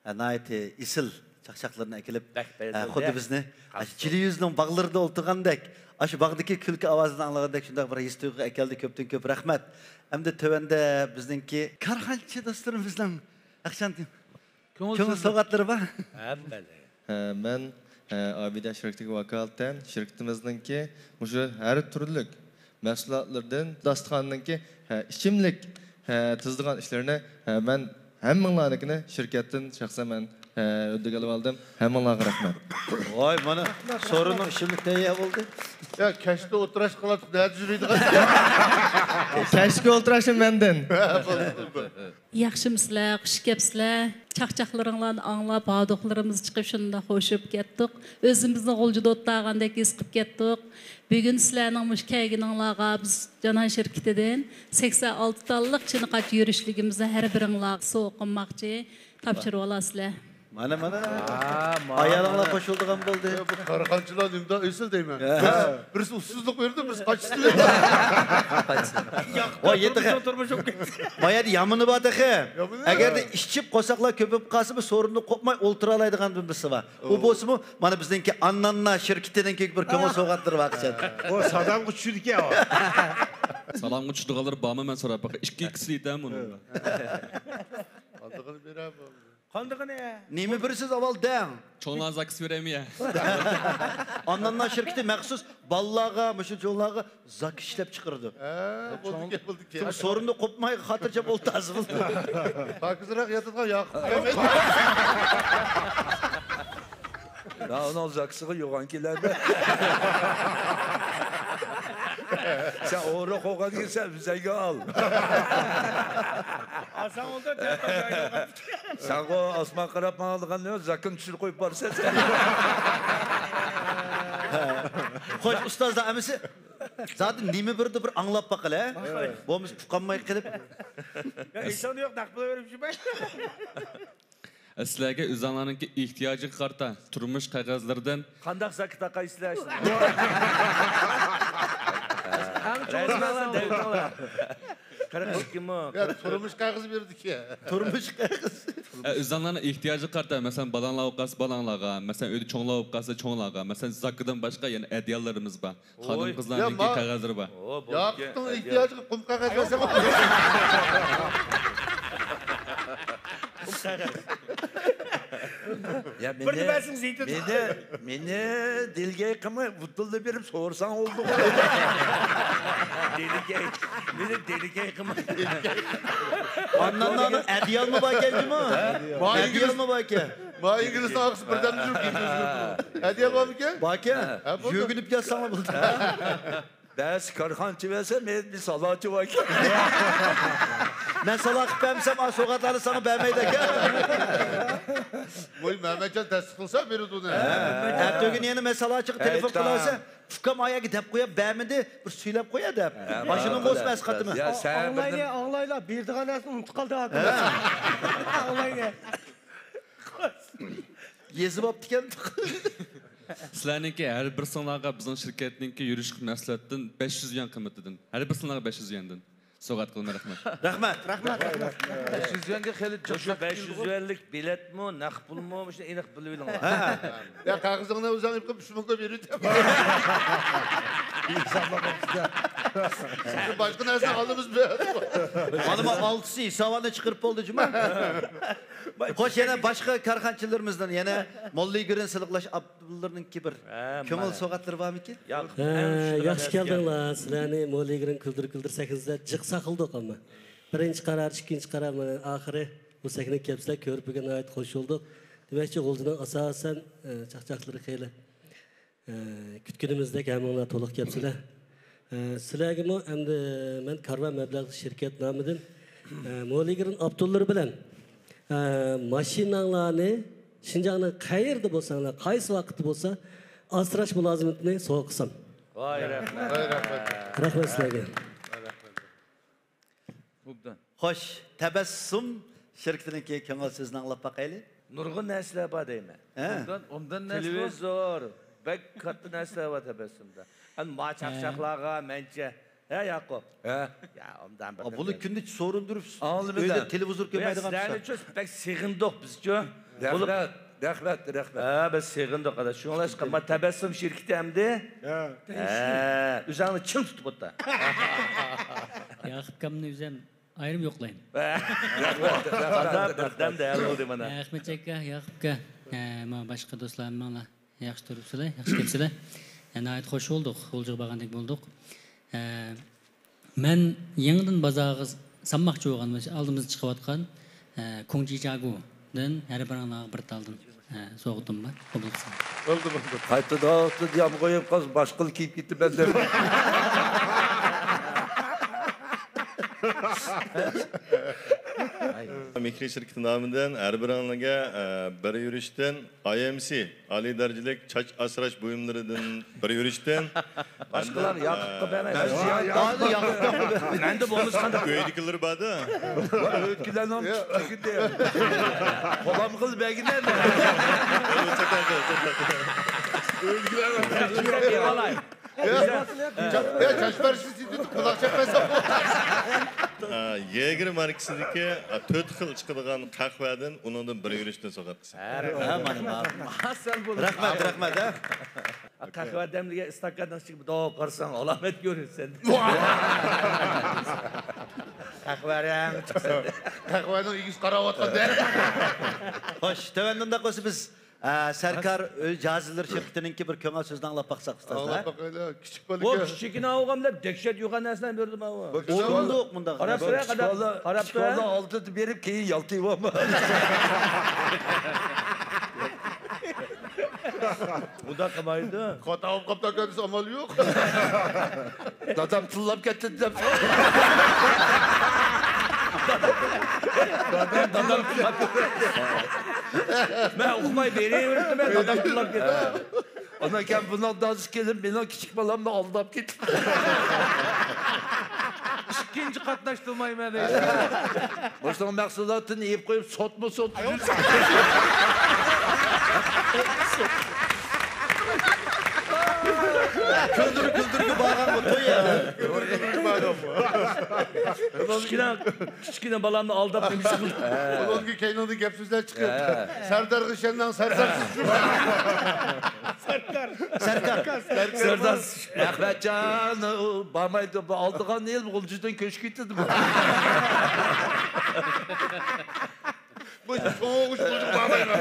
ئە، ناھايىتى ئېسىل چاقچاقلىرىنى ئەكېلىپ، بەك بەزىدە ئە، خۇددى بىزنى، ئە، چىلى يۈزنىڭ باغلىرىدا ئولتۇرغاندەك، ئاشۇ باغدىكى كۈلكە ئاۋازىنى ئاڭلىغاندەك شۇنداق بىر ھېس-تۇيغۇغا ئەكەلدى. كۆپتىن كۆپ رەھمەت. ئەمدى تۆۋەندە بىزنىڭكى كارخانىچى دوستلىرىمىزنىڭ ئەخشام كۆڭۈل سۆزلىرى. سوۋغاتلىرى بار. ھەممىلى. ھە، مەن، ھە، ئابىدە شىركىتىگە ۋاكالىتەن شىركىتىمىزنىڭكى مۇشۇ ھەر تۈرلۈك مەھسۇلاتلىرىدىن داستىخاننىڭكى، ھە، ئىچىملىك، ھە، تىزىدىغان ئىشلىرىنى، ھە، مەن ھەممىڭلارنىڭكىنى شىركەتتىن شەخسەن مەن، ھە، ھۆددىگە ئېلىۋالدىم. ھەممىڭلارغا رەھمەت. ۋاي، مانا سورۇننىڭ ئىچىملىك تەييار بولدى. يا، كەچتە ئولتۇراشقا قالاتتۇق، نەدە يۈرىدىغان؟ كەچكى ئولتۇراشنى مەندىن. ھە، بولدى، بولدى. ياخشىمۇسىلەر، خۇش كەپسىلەر. چاقچاقلىرىڭلارنى ئاڭلاپ، ھاردۇقلىرىمىز چىقىپ، شۇنداق خوش بولۇپ كەتتۇق. ئۆزىمىزنى غۇلجىدا ئولتۇرغاندەك ھېس قىلىپ كەتتۇق. بۈگۈن سىلەرنىڭ مۇشۇ كەلگىنىڭلارغا بىز جانان شىركىتىدىن سەكسەن ئالتە تاللىق چىنە قاچا يۈرۈشلۈكىمىزنى ھەر بىرىڭلارغا سوۋغا قىلماقچى، تاپشۇرۇۋالارسىلەر. مانا، مانا. ھا، مانا، ئايالىڭلار مانا. قوشۇلىدىغان بولدى. يا، بۇ كارخانىچىلار نېمىداق ئېسىل دەيمەن. ھە. بىرسى ئۇسسۇزلۇق بېرىدۇ، بىرسى قاچىسىنى بېرىدۇ. ۋاي، يېتىغە. تۇرمۇش، تۇرمۇش بولۇپ كەتتى. ما يەردە يامىنى بار تېخى. يامىنى؟ ئەگەردە ئىچىپ قورساقلار كۆپىيىپ قالسىمۇ، سورۇندا قوپماي ئولتۇرالايدىغان بىر نېمىسى بار. ئۇ بولسىمۇ، مانا بىزنىڭكى ئانناننا شىركىتىنىڭكى بىر كۆڭۈل سوۋغاتلىرى بار ئىكەن. ئۇ سادامغا چۈشىدىكەن ئۇ. سادامغا چۈشىدىغانلار بارمۇ، مەن سوراپ باقاي. ئىككى ئىككىسى يېتەرمۇ ئۇنىڭغا؟ قاندىقىنى بېرەر بۇ؟ قاندىقىنى؟ نېمە بېرىسىز ئاۋۋال دەڭ. چوڭلار زاكىسى بېرەيمۇ يا؟ ئانناننا شىركىتى مەخسۇس بالىلارغا، مۇشۇ چوڭلارغا زاكا ئىشلەپ چىقىرىدۇ. ھە، بولدىكەن، بولدىكەن. سورۇندا قوپماي خاتىرجەم ئولتۇرسا بولدى. پاكىزراق ياتىدىغان ياقۇپ. ھە، ئۇنىڭ زاكىسىغا يوغان كېلەردە. سەن ئورۇق بولغان كېسەن، ئۆزۈڭگە ئال. ئالساڭ بولدى، تەلەپ قىلمايدۇ. سەنغۇ ئاسمانغا قاراپ ماڭىدىغان زاكىنى چۈشۈرۈپ قويۇپ بارىسەن سەن. خوش، ئۇستازلار ھەممىسى زادى نېمە بېرىدۇ بىر ئاڭلاپ باقىلى. بولمىسا ئۇقالماي قېلىپ. يا، ئېسىڭدە يوق، نەق پۇل بېرىپ يۈرمە. سىلەرگە ئۆزۈڭلارنىڭكى ئېھتىياجىغا قارىتا تۇرمۇش قەغەزلىرىدىن. قانداق زاكا تاقايسىلەر؟ ئەڭ چوڭ رەسمىي دەۋېتىڭلار. قىرىق ئىككى مو. يا، تۇرمۇش قەغىزى بېرىدىكەن. تۇرمۇش قەغىزى. ئە، ئۆزۈڭلارنىڭ ئېھتىياجىغا قارىتا، مەسىلەن، بالاڭلار بولۇپ قالسا بالاڭلارغا، مەسىلەن، ئۆيدە چوڭلار بولۇپ قالسا چوڭلارغا، مەسىلەن، زاكىدىن باشقا يەنە ئەدىياللىرىمىز بار. خانىم قىزلارنىڭكى قەغەزلىرى بار. ياقۇپنىڭ ئېھتىياجىغا قۇم قەغەز بەرسەم. قۇم قەغەز. يا، مېنى، مېنى، مېنى دېلىگەي قىلماي، ئۇدۇللا بېرىپ سورىساڭ بولدىغۇ. دېلىگەي. مېنى دېلىگەي قىلماي. ئاندىن ئەدىيالمۇ بار ئىكەن جۇمۇ. ئەدىيالمۇ بار ئىكەن. ما ئىنگلىزنىڭ ئارقىسى بىردەم يۈرۈپ كېتىۋېتىپتۇ. ئەدىيال بارمىكەن؟ باركەن. ھە، بولدى. يۆگىنىپ كەلسەڭلار بولدى. بەزى كارخانىچى بەرسە، مەن بىر سالاچى باركەن. مەن سالا قىلىپ بەرمىسەم، ئا سوغاتلارنى ساڭا بەرمەيدىكەن. ۋاي، مەمەتجان تەستىقلىسا بېرىدۇ ئۇنى. ئەتىگۈن يەنە مەن سالاچىغا تېلېفون قىلىۋەرسە، ئۇكام ئاياغا دەپ قويۇپ بەرمىدى، بىر سۈيلەپ قويە دەپ. ماشىنىڭ بولسا ئەسقاتىمەن. ئاڭلايلى، ئاڭلايلى، بېرىدىغان نەرسىنى ئۇنتۇپ قالدى ھاكىم. ئاڭلايلى. يېزىپ ئاپتىكەن. سىلەرنىڭكى ھەر بىرسىڭلارغا بىزنىڭ شىركەتنىڭكى يۈرۈشلۈك مەھسۇلاتتىن بەش يۈز يۈەن قىممىتىدىن. ھەر بىرسىڭلارغا بەش يۈز يۈەندىن سوۋغات قىلىمەن، رەھمەت. رەھمەت. رەھمەت. بەش يۈز يۈەنگە خېلى مۇشۇ بەش يۈز يۈەنلىك بىلەتمۇ، نەق پۇلمۇ، مۇشۇنى ئېنىق بىلىۋېلىڭلار. ھە. يا، قەغىزىڭنى ئۆزۈڭ ئېلىپ قېلىپ، ئۈچ مىڭ كوي بېرىۋېتىڭ. باشقا نەرسە ئالىمىز بۇ. مانا بۇ ئالتىسى ھېساباتنى چىقىرىپ بولدى جۇمۇ. خوش، يەنە باشقا كارخانىچىلىرىمىزدىن يەنە موللىگرىن سىلىقلاش ئابدۇللىرىنىڭكى بىر كۆڭۈل سوۋغاتلىرى بارمىكىن؟ ھە، ياخشى كەلدىڭلار. سىلەرنى موللىگرىن كۈلدۈر كۈلدۈر سەھنىسىدە جىق ساقلىدۇق، ئەمما بىرىنچى قارار، ئىككىنچى قارار، مانا ئاخىرى بۇ سەھنىگە كەپسىلەر، كۆرۈپ بۈگۈن ناھايىتى خوش بولدۇق. دېمەكچى، غۇلجىنىڭ ئاساسەن، ئە، چاقچاقلىرى خېلى ئە، كۈتكىنىمىزدەك ھەممىڭلار تولۇق كەپسىلەر. ئە، سىلەرگىمۇ ئەمدى مەن كارۋان مەبلەغ شىركەت نامىدىن، ئە، مولىگرىن ئاپتوللىرى بىلەن، ئە، ماشىناڭلارنى شىنجاڭنىڭ قەيىرىدە بولساڭلار، قايسى ۋاقىتتا بولسا، ئاسراش مۇلازىمىتىنى سوۋغا قىلسام. ۋاي، رەھمەت. رەھمەت سىلەرگە. ئوبدان. خوش، تەبەسسۇم شىركىتىنىڭكى كۆڭۈل سۆزىنى ئاڭلاپ باقايلى. نۇرغۇن نەرسىلەر بار دەيمەن. ھە. ئوبدان، ئوبدان نەرسە بار. تېلېۋىزور، بەك كاتتا نەرسىلەر بار تەبەسسۇمدا. ئەمما ما چاقچاقلارغا مەنچە ھە، ياقۇپ. ھە. يا، ئۇنداق بىر ئا، بۇنى كۈندە سورۇندۇرۇپ، ئۆيدە تېلېۋىزور كۆرمەيدىغان سىلەرنىچۇ بەك سېغىندۇق بىزچۇ. رەھمەت، رەھمەت، رەھمەت. ھە، بىز سېغىندۇق، ئاداش. شۇڭلاشقا، ما تەبەسسۇم شىركىتى ئەمدى. ھە. ھە، ئۆزۈڭنى چىڭ تۇتۇپ ئوتۇر. ياقۇپ ئاكامنى ئۆزۈم ئايرىم يوقلايمەن. رەھمەت، رەھمەت، رەھمەت. بىردەمدە ھەل بولدى مانا. ئەخمەتجان ئاكا، ياقۇپ ئاكا، ھە، ما باشقا دوستلار ھەممىڭلار ياخشى تۇرۇپسىلەر، ياخشى كەپسىلەر. ھە، ناھايىتى خوش بولدۇق، غۇلجىغا بارغاندەك بولدۇق. ھە، مەن يېڭىدىن بازارغا سالماقچى بولغان، مۇشۇ ئالدىمىزدا چىقىۋاتقان، ھە، كۇڭجى جاگۇدىن ھەر بىرىڭلارغا بىر تالدىن، ھە، سوۋغىتىم بار، قوبۇل قىلسىڭىز. بولدى، بولدى. قايتىدىغان ۋاقتىدا يامغۇر يېغىپ قالسا، باشقىلا كىيىپ كېتىمەن دەپ. مېھرى شىركىتى نامىدىن ھەر بىرىڭلارغا، ئە، بىر يۈرۈشتىن ئاي ئېم سى ئالىي دەرىجىلىك چاچ ئاسراش بۇيۇملىرىدىن بىر يۈرۈشتىن. باشقىلار ياقۇپقا بەرمەيسىز. مەن ياقۇپقا بەرمەيمەن. مەندە بولمىسا قانداق؟ ئۆيدىكىلىرى بار-دە. ئۆيدىكىلەرنىڭ تۈكىدى. قولام قىل بەگىنە. ئۆيدىكىلەر. يا، چاچ بەرسە سېتىدۇ، قۇلاق چەپمەسە. ئا، يېگېر ماركىسىدىكى، ئا، تۆت خىل چىقىدىغان قەھۋەدىن، ئۇنىڭدىن بىر يۈرۈشتىن سوغات قىلسا. ھە، مانا، مانا. رەھمەت، رەھمەت، ھە. قەھۋە دەملىگەن ئىستاكاننىڭ ئىچىگە بىر دوۋا قارىساڭ، ئالامەت كۆرىسەن. قەھۋە رەڭ چىقسا. قەھۋەنىڭ ئىگىسى قاراۋاتقان. خوش، تۆۋەندە ئۇنداق بولسا بىز ئە، سەركار ئۆي جاھازلىرى شىركىتىنىڭكى بىر كۆڭۈل سۆزىنى ئاڭلاپ باقساق، ئۇستاز، ئاڭلاپ ھە؟ باقايلى. كىچىك بۇ بالىكەن. كىچىكىنە ئالغان بىلەن دەھشەت يوغان نەرسىلەرنى بېرىدۇ ماۋۇ. بۇ كىچىك بالا، ئورۇندۇق مۇنداق. قاراپ تۇرە، قاراپ تۇرە. كىچىك بالا ئالدىدا بېرىپ، كېيىن يالتىۋالما. ئۇنداق قىلمايدۇ. خاتا بولۇپ قاپتۇ ئاكا دېسە، ئامال يوق. دادام تىللاپ كەتتى دەپ. دادام، دادام تىللاپ كەتتى. مەن ئۇقماي بېرىۋېرىپتىمەن، دادام تىللاپ كەتتى. ئانا ئاكام بۇنىڭ دادىسى كېلىپ، مېنىڭ كىچىك بالامنى ئالداپ كېتىپتۇ. ئىككىنچى قاتناشتۇرمايمەن. مۇشۇنىڭ مەھسۇلاتىنى يەپ قويۇپ، سوتمۇ سوت. كۈلدۈر كۈلدۈرگە بارغانغۇ توي يا. كىچىككىنە، كىچىككىنە بالامنى ئالداپ نېمە ئىش قىلدى؟ ئۇنىڭدىن كەينىڭدىن گەپ سۆزلەر چىقىپ، سەردارغا ئىشەنمەڭ، سەردارسىز. سەردار. سەردار. سەردار. ئەخمەتجان، ئۇ بارمايدۇ، بۇ ئالدىغان يىل غۇلجىدىن كۆچۈپ كېتىدۇ بۇ. بۇ چوڭ ئوغۇش بولۇپ بارمايدۇ.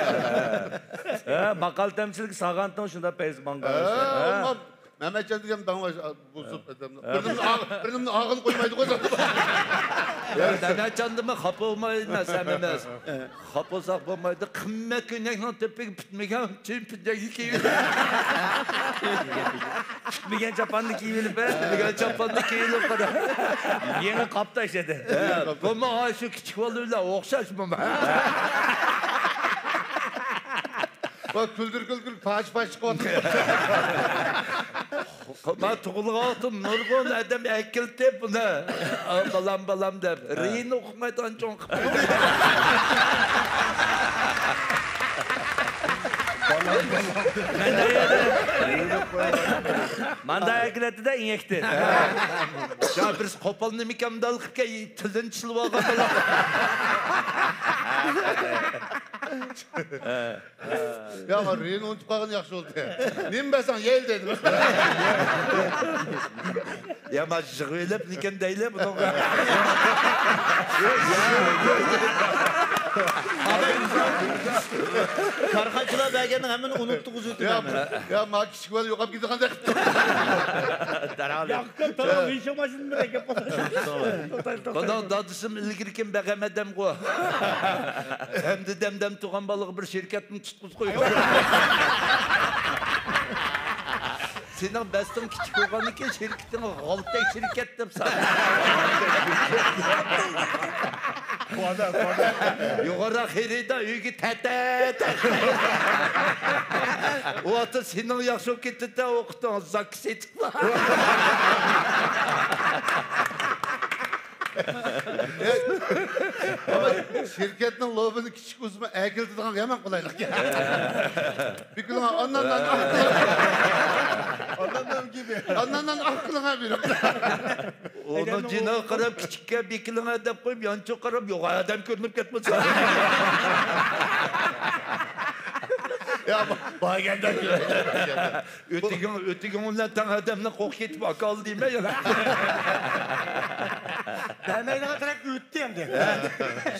ھە، ماقال تەمسىلگە ساغانتىڭ شۇنداق پەيزى ماڭغان. ھە، ھە. ئۇنداق مەمەتجان دېگەن داڭلاش بۇزۇپ ئادەمنى. ھە. بىرنىمنى ئاغ-، بىرنىمنى ئاغىنى قويمايدىغۇ زادى. يا، مەمەتجاندىنمۇ خاپا بولمايمەن، سەن ئەمەس. خاپا بولساق بولمايدۇ. قىممەت كۆينەكنىڭ تۆپىگە پۈتمىگەن چىن پىدەكنى كىيىۋېلىپ. پۈتمىگەن چاپاننى كىيىۋېلىپ، ھە؟ پۈتمىگەن چاپاننى كىيىۋېلىپ قارا. يېڭى قاپتاش ئىدى. ھە، بۇمۇ شۇ كىچىك بالا بىلەن ئوخشاش بۇمۇ. ۋاي، كۈلدۈر كۈلدۈر، پاش پاش چىقىۋاتىدۇ. مانا تۇغۇلغان ۋاقتىم نۇرغۇن ئادەم ئەكېلىپ بۇنى، ئا، بالام، بالام دەپ، رېنى ئوقۇمايدىغان چوڭ قىلىپ. ماندا ئەكېلەتتى-دە، ئىنيەكتىن. يا، بىرسى قوپال نېمىكەن، مۇنداق قىلىپ تىلىنى چىلىۋالغان بالا. يا، رېنى ئۇنتۇپ قالغىنى ياخشى بولدى. نېمە بەرسەڭ يەيلى دەيدۇ. يا، ما يىغىۋېلىپ نېكەن دەيلى بۇنىڭغا. كارخانىچىلار بەرگەننىڭ ھەممىنى ئۇنتۇغۇزۇۋېتىمەن. يا، يا، ما كىچىك بالا يوقاپ كېتىدىغاندەك. دەرھال. ياقۇپ تالا ۋېيشو ماشىنىدىن بىر ئەكەپ قويسا. بۇنىڭ دادىسىمۇ ئىلگىرىكى بەغەم ئادەمغۇ. ھەمدە دەمدەم تۇغان بالىغا بىر شىركەتنى تۇتقۇزۇپ قويغان. سېنىڭ بەستىڭ كىچىك بولغاندىكىن شىركىتىڭ غالتەك شىركەت دەپ سان. يۇغىراق خېرىدار ئۆيگە تەتەت. ئۇ ۋاقىتتا سېنىڭ ياخشى بولۇپ كېتىدۇ، ئوقۇتۇڭ زاكىس ئېيتىپ. شىركەتنىڭ لوبىنى كىچىك بولسىمۇ ئەكېلىدىغان يامان قولايلىق. بىكۇلۇڭ ئاندان ئاندىن ئاق قىلىڭا بېرىڭ. ئۇنىڭ جېنىغا قاراپ كىچىككە بېكىلىڭە دەپ قويۇپ، يانچۇققا قاراپ يوغان ئادەم كۆرۈنۈپ كەتمىسۇن. يا، بارگەندە ئۆتۈكۈڭ، ئۆتۈكۈڭ بىلەن تەڭ ئادەمنى قوق كېتىپ ئاكال دېمە يەنە. بەرمەيدىغان تەرەپ ئۆتتى ئەمدى.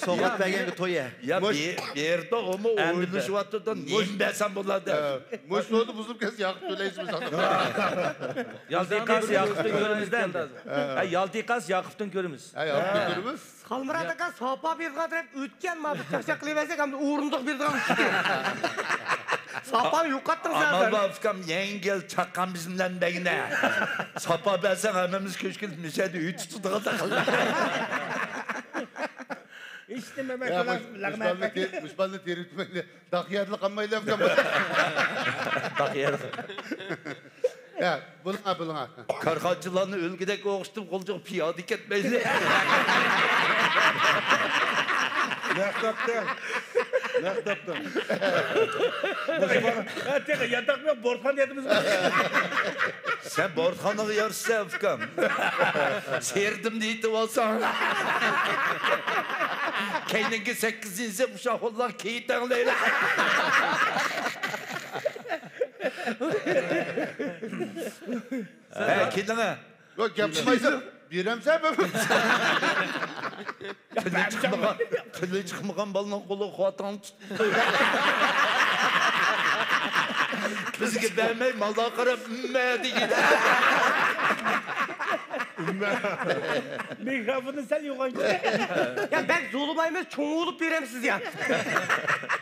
سوۋغات بەرگەنگە توي يە. يا، مۇش- بۇ يەردە ئۇمۇ ئويلىشىۋاتىدۇ، نېمە بەرسەم بولار دەپ. مۇشۇ سودا بۇزۇلۇپ كەتسە ياقىپ تۆلەيسىز. يالتىقاس ياقۇپتىن كۆرىمىز دە ئەمدى. ھە، يالتىقاس ياقۇپتىن كۆرىمىز. ھە، ياقۇپتىن كۆرىمىز. خالمۇرات ئاكا، ساپا بېرىدىغان تەرەپ ئۆتكەن، مانا بىر چاقچاق قىلىۋەرسەك، ئەمدى ئورۇندۇق بېرىدىغان چىقتى. ساپانى يوقاتتىڭىز ھازىر. ئامال بار ئۇكام، يەڭگىل چاققان بىزنىڭ بىلەن بەگنە. ساپا بەرسەڭ ھەممىمىز كۆشكىلىپ مۇشەدە ئۆي تۇتىدىغان. ھېچ نېمە ئەمەس، يا، مۇش-، مۇشبالنى تېرىۋېتىپ مەيلى. داق يەردىلا قالمايلى ئۇكام. داق يەردە. يا، بولۇڭا، بولۇڭا. كارخانىچىلارنى ئۆلگۈدەك ئوخشىتىپ، غۇلجىغا پىيادە كەتمەيلى. نەق تاپتىڭ. نەق تاپتىڭ. مۇشۇ بالا. ھە، تېخى ياتاق يوق، بورتخانا ياتىمىز. سەن بورتخانىغا يارىشىسەن، ئۇكام. سېرىتىمنى يېتىپ ئالساڭ. كەينىڭگە سەككىزىنچى سىنىپ ئۇششاق بالىلار كېيىت ئاڭلايلا. ھە، كېلىڭە. ياق، گەپ قىلمايسەن. بېرەمسەن، بېرەمسەن. تىلى چىقمىغان، تىلى چىقمىغان بالىنىڭ قولىغا خوتۇنۇڭنى تۇت. بىزگە بەرمەي، ماللارغا قاراپ، ئۈممە دېگىن. مىكروفوننى سەل يوغان. يا، بەك زورلىمايمىز، چوڭ بولۇپ بېرەمسىز يا.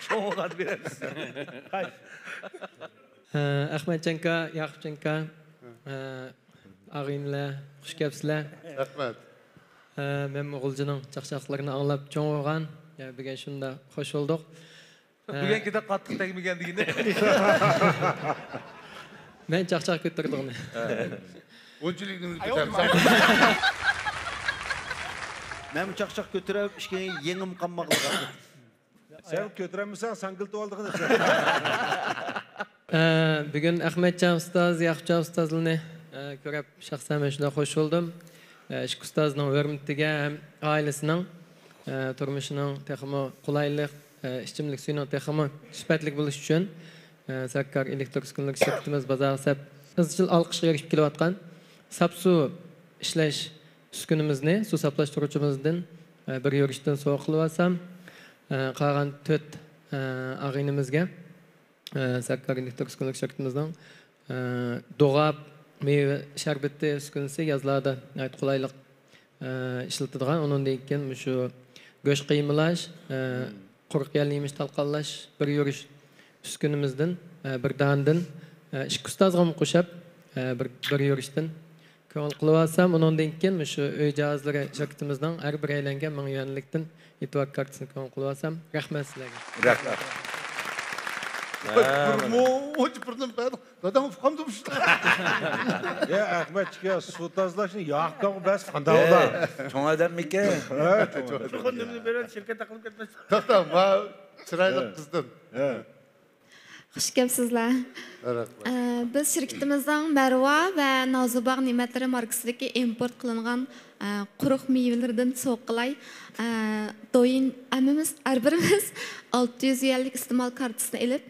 چوڭ بولغان بېرەمسىز. ئە، ئەخمەتجانكا، ياقۇپجانكا، ئە، ئاغىنىلەر، خۇش كەپسىلەر. رەھمەت. ئە، مەنمۇ غۇلجىنىڭ چاقچاقلىرىنى ئاڭلاپ چوڭ بولغان. يا، بۈگۈن شۇنداق خوش بولدۇق. ئە، بۈگۈنكىدەك قاتتىق تەگمىگەن دېگىنى. مەن چاقچاق كۆتۈردۈم ئۇنى. ئۇنچىلىك نېمىنى كۆتەرمىسەم. مەنمۇ چاقچاق كۆتۈرۈپ، ئىككى يېڭىم قالماقلىق. سەن كۆتۈرەلمىسەڭ، ساڭگىلىتىۋالىدىغىنى. ئە، بۈگۈن ئەخمەتجان ئۇستاز، ياقۇپجان ئۇستازلارنى، ئە، كۆرۈپ شەخسەن مەن شۇنداق خوش بولدۇم. ئە، ئىككى ئۇستازنىڭ ھۆرمىتىگە ھەم ئائىلىسىنىڭ، ئە، تۇرمۇشىنىڭ تېخىمۇ قولايلىق، ئە، ئىچىملىك سۈيىنىڭ تېخىمۇ سۈپەتلىك بولۇشى ئۈچۈن، ئە، سەركار ئېلېكتر ئۈسكۈنىلىك شىركىتىمىز بازارغا سەپ ئىزچىل ئالقىشقا ئېرىشىپ كېلىۋاتقان ساپ سۇ ئىشلەش ئۈسكۈنىمىزنى، سۇ ساپلاشتۇرغۇچىمىزدىن، ئە، بىر يۈرۈشتىن سوۋغا قىلىۋالسام، ئە، قالغان تۆت، ئە، ئاغىنىمىزگە، ئە، سەركار ئېلېكتر ئۈسكۈنىلىك شىركىتىمىزنىڭ، ئە، دوغاپ مېۋە شەربىتى ئۈسكۈنىسى يازلاردا ناھايىتى قولايلىق، ئە، ئىشلىتىدىغان، ئۇنىڭدىن كېيىن مۇشۇ گۆش قىيمىلاش، ئە، قۇرۇق يەل يېمىش تالقانلاش بىر يۈرۈش ئۈسكۈنىمىزدىن، ئە، بىر داندىن، ئە، ئىككى ئۇستازغىمۇ قوشاپ، ئە، بىر، بىر يۈرۈشتىن كۆڭۈل قىلىۋالسام، ئۇنىڭدىن كېيىن مۇشۇ ئۆي جاھازلىرى شىركىتىمىزنىڭ ھەر بىرەيلەنگە مىڭ يۈەنلىكتىن ئېتىۋار كارتىسىنى كۆڭۈل قىلىۋالسام، رەھمەت سىلەرگە. رەھمەت. بىر مۇنچە بىرنى بەردىڭ، دادام ئۇقامدۇ مۇشۇ؟ يا ئەخمەت ئىككى سۇ تازىلاشنى ياققانغا بەس قانداق بولا؟ چوڭ ئادەممىكەن. ھە، چوڭ ئادەم. شۇ نېمىنى بېرىپ شىركەت تاقىلىپ كەتمەس. توختا، ما چىرايلىق قىزدىن. ھە. خۇش كەپسىزلەر. رەھمەت. ئە، بىز شىركىتىمىزنىڭ مەرۋا ۋە نازۇباغ نېمەتلىرى ماركىسىدىكى ئىمپورت قىلىنغان، ئە، قۇرۇق مېۋىلىرىدىن سوۋغا قىلاي. ئە، دويىن ھەممىمىز، ھەر بىرىمىز ئالتە يۈز يۈەنلىك ئىستېمال كارتىسىنى ئېلىپ،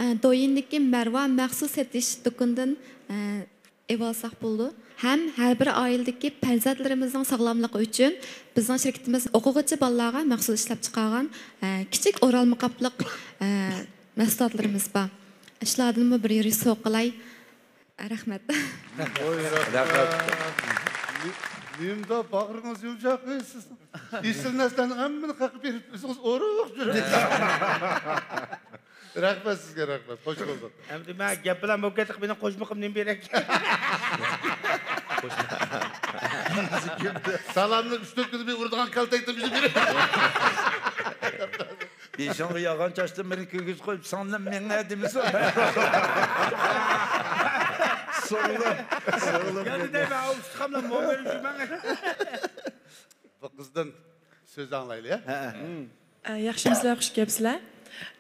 ئە، دويىندىكى مەرۋا مەخسۇس سېتىش دۇكىنىدىن، ئە، ئېلىۋالساق بولىدۇ. ھەم ھەر بىر ئائىلىدىكى پەرزەنتلىرىمىزنىڭ ساغلاملىقى ئۈچۈن بىزنىڭ شىركىتىمىز ئوقۇغۇچى بالىلارغا مەخسۇس ئىشلەپچىقارغان، ئە، كىچىك ئورالما قاپلىق، ئە، مەھسۇلاتلىرىمىز بار. شۇلاردىنمۇ بىر يۈرۈش سوۋغا قىلاي. رەھمەت. ۋوي، رەھمەت. رەھمەت. نېمىدا باغرىڭىز يۇمشاق، ئەي، سىزنىڭ؟ ئېسىل نەرسىلەرنىڭ ھەممىنى قېقىپ بېرىپ، ئۆزىڭىز ئورۇق يۈرۈڭ. رەھمەت سىزگە، رەھمەت. خوش بولدۇق. ئەمدى مەن گەپ بىلەن بولۇپ كەتتۇق، مېنىڭ قوشمىقىم نېمە بېرەك؟ سالامنى ئۈچ تۆت كۈندە بىر ئۇرىدىغان كالتەكتىن بىزنى بېرەك. بېشىڭغا يالغان چاچتىن بىرنى كىرگۈزۈپ قويۇپ، ساڭدىن مېڭە دېمىسۇن. سوغۇلۇپ، سوغۇلۇپ. يەنە دەيمەن، ئۇستىخانلار مول بېرىپ يۈرمەڭ. بۇ قىزدىن سۆز ئاڭلايلى، ھە؟ ھە. ئە، ياخشىمۇسىلەر، خۇش كەپسىلەر.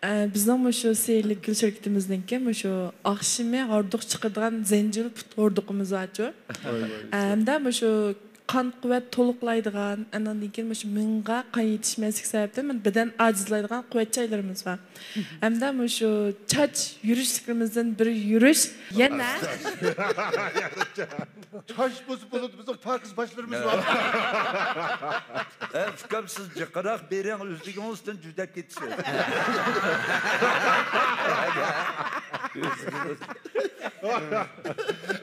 ئە، بىزنىڭ مۇشۇ سېھىرلىك گۈل شىركىتىمىزنىڭكى مۇشۇ ئاخشىمى ھاردۇق چىقىدىغان زەنجىۋىل پۇت ھوردۇقىمىز بارچۇ. ئە، ھەمدە مۇشۇ قان قۇۋۋەت تولۇقلايدىغان، ئاندىن كېيىن مۇشۇ مېڭىغا قان يېتىشمەسلىك سەۋەبتىن بەدەن ئاجىزلايدىغان قۇۋۋەت چايلىرىمىز بار. ھەمدە مۇشۇ چاچ يۈرۈشلىرىمىزدىن بىر يۈرۈش يەنە. چاچ بولسا بولىدۇ، بىزنىڭ پاكىز باشلىرىمىز بار. ئە، ئۇكام، سىز جىقراق بېرىڭ، ئۆزلۈكىڭىزدىن جۈدەپ كېتىسىز.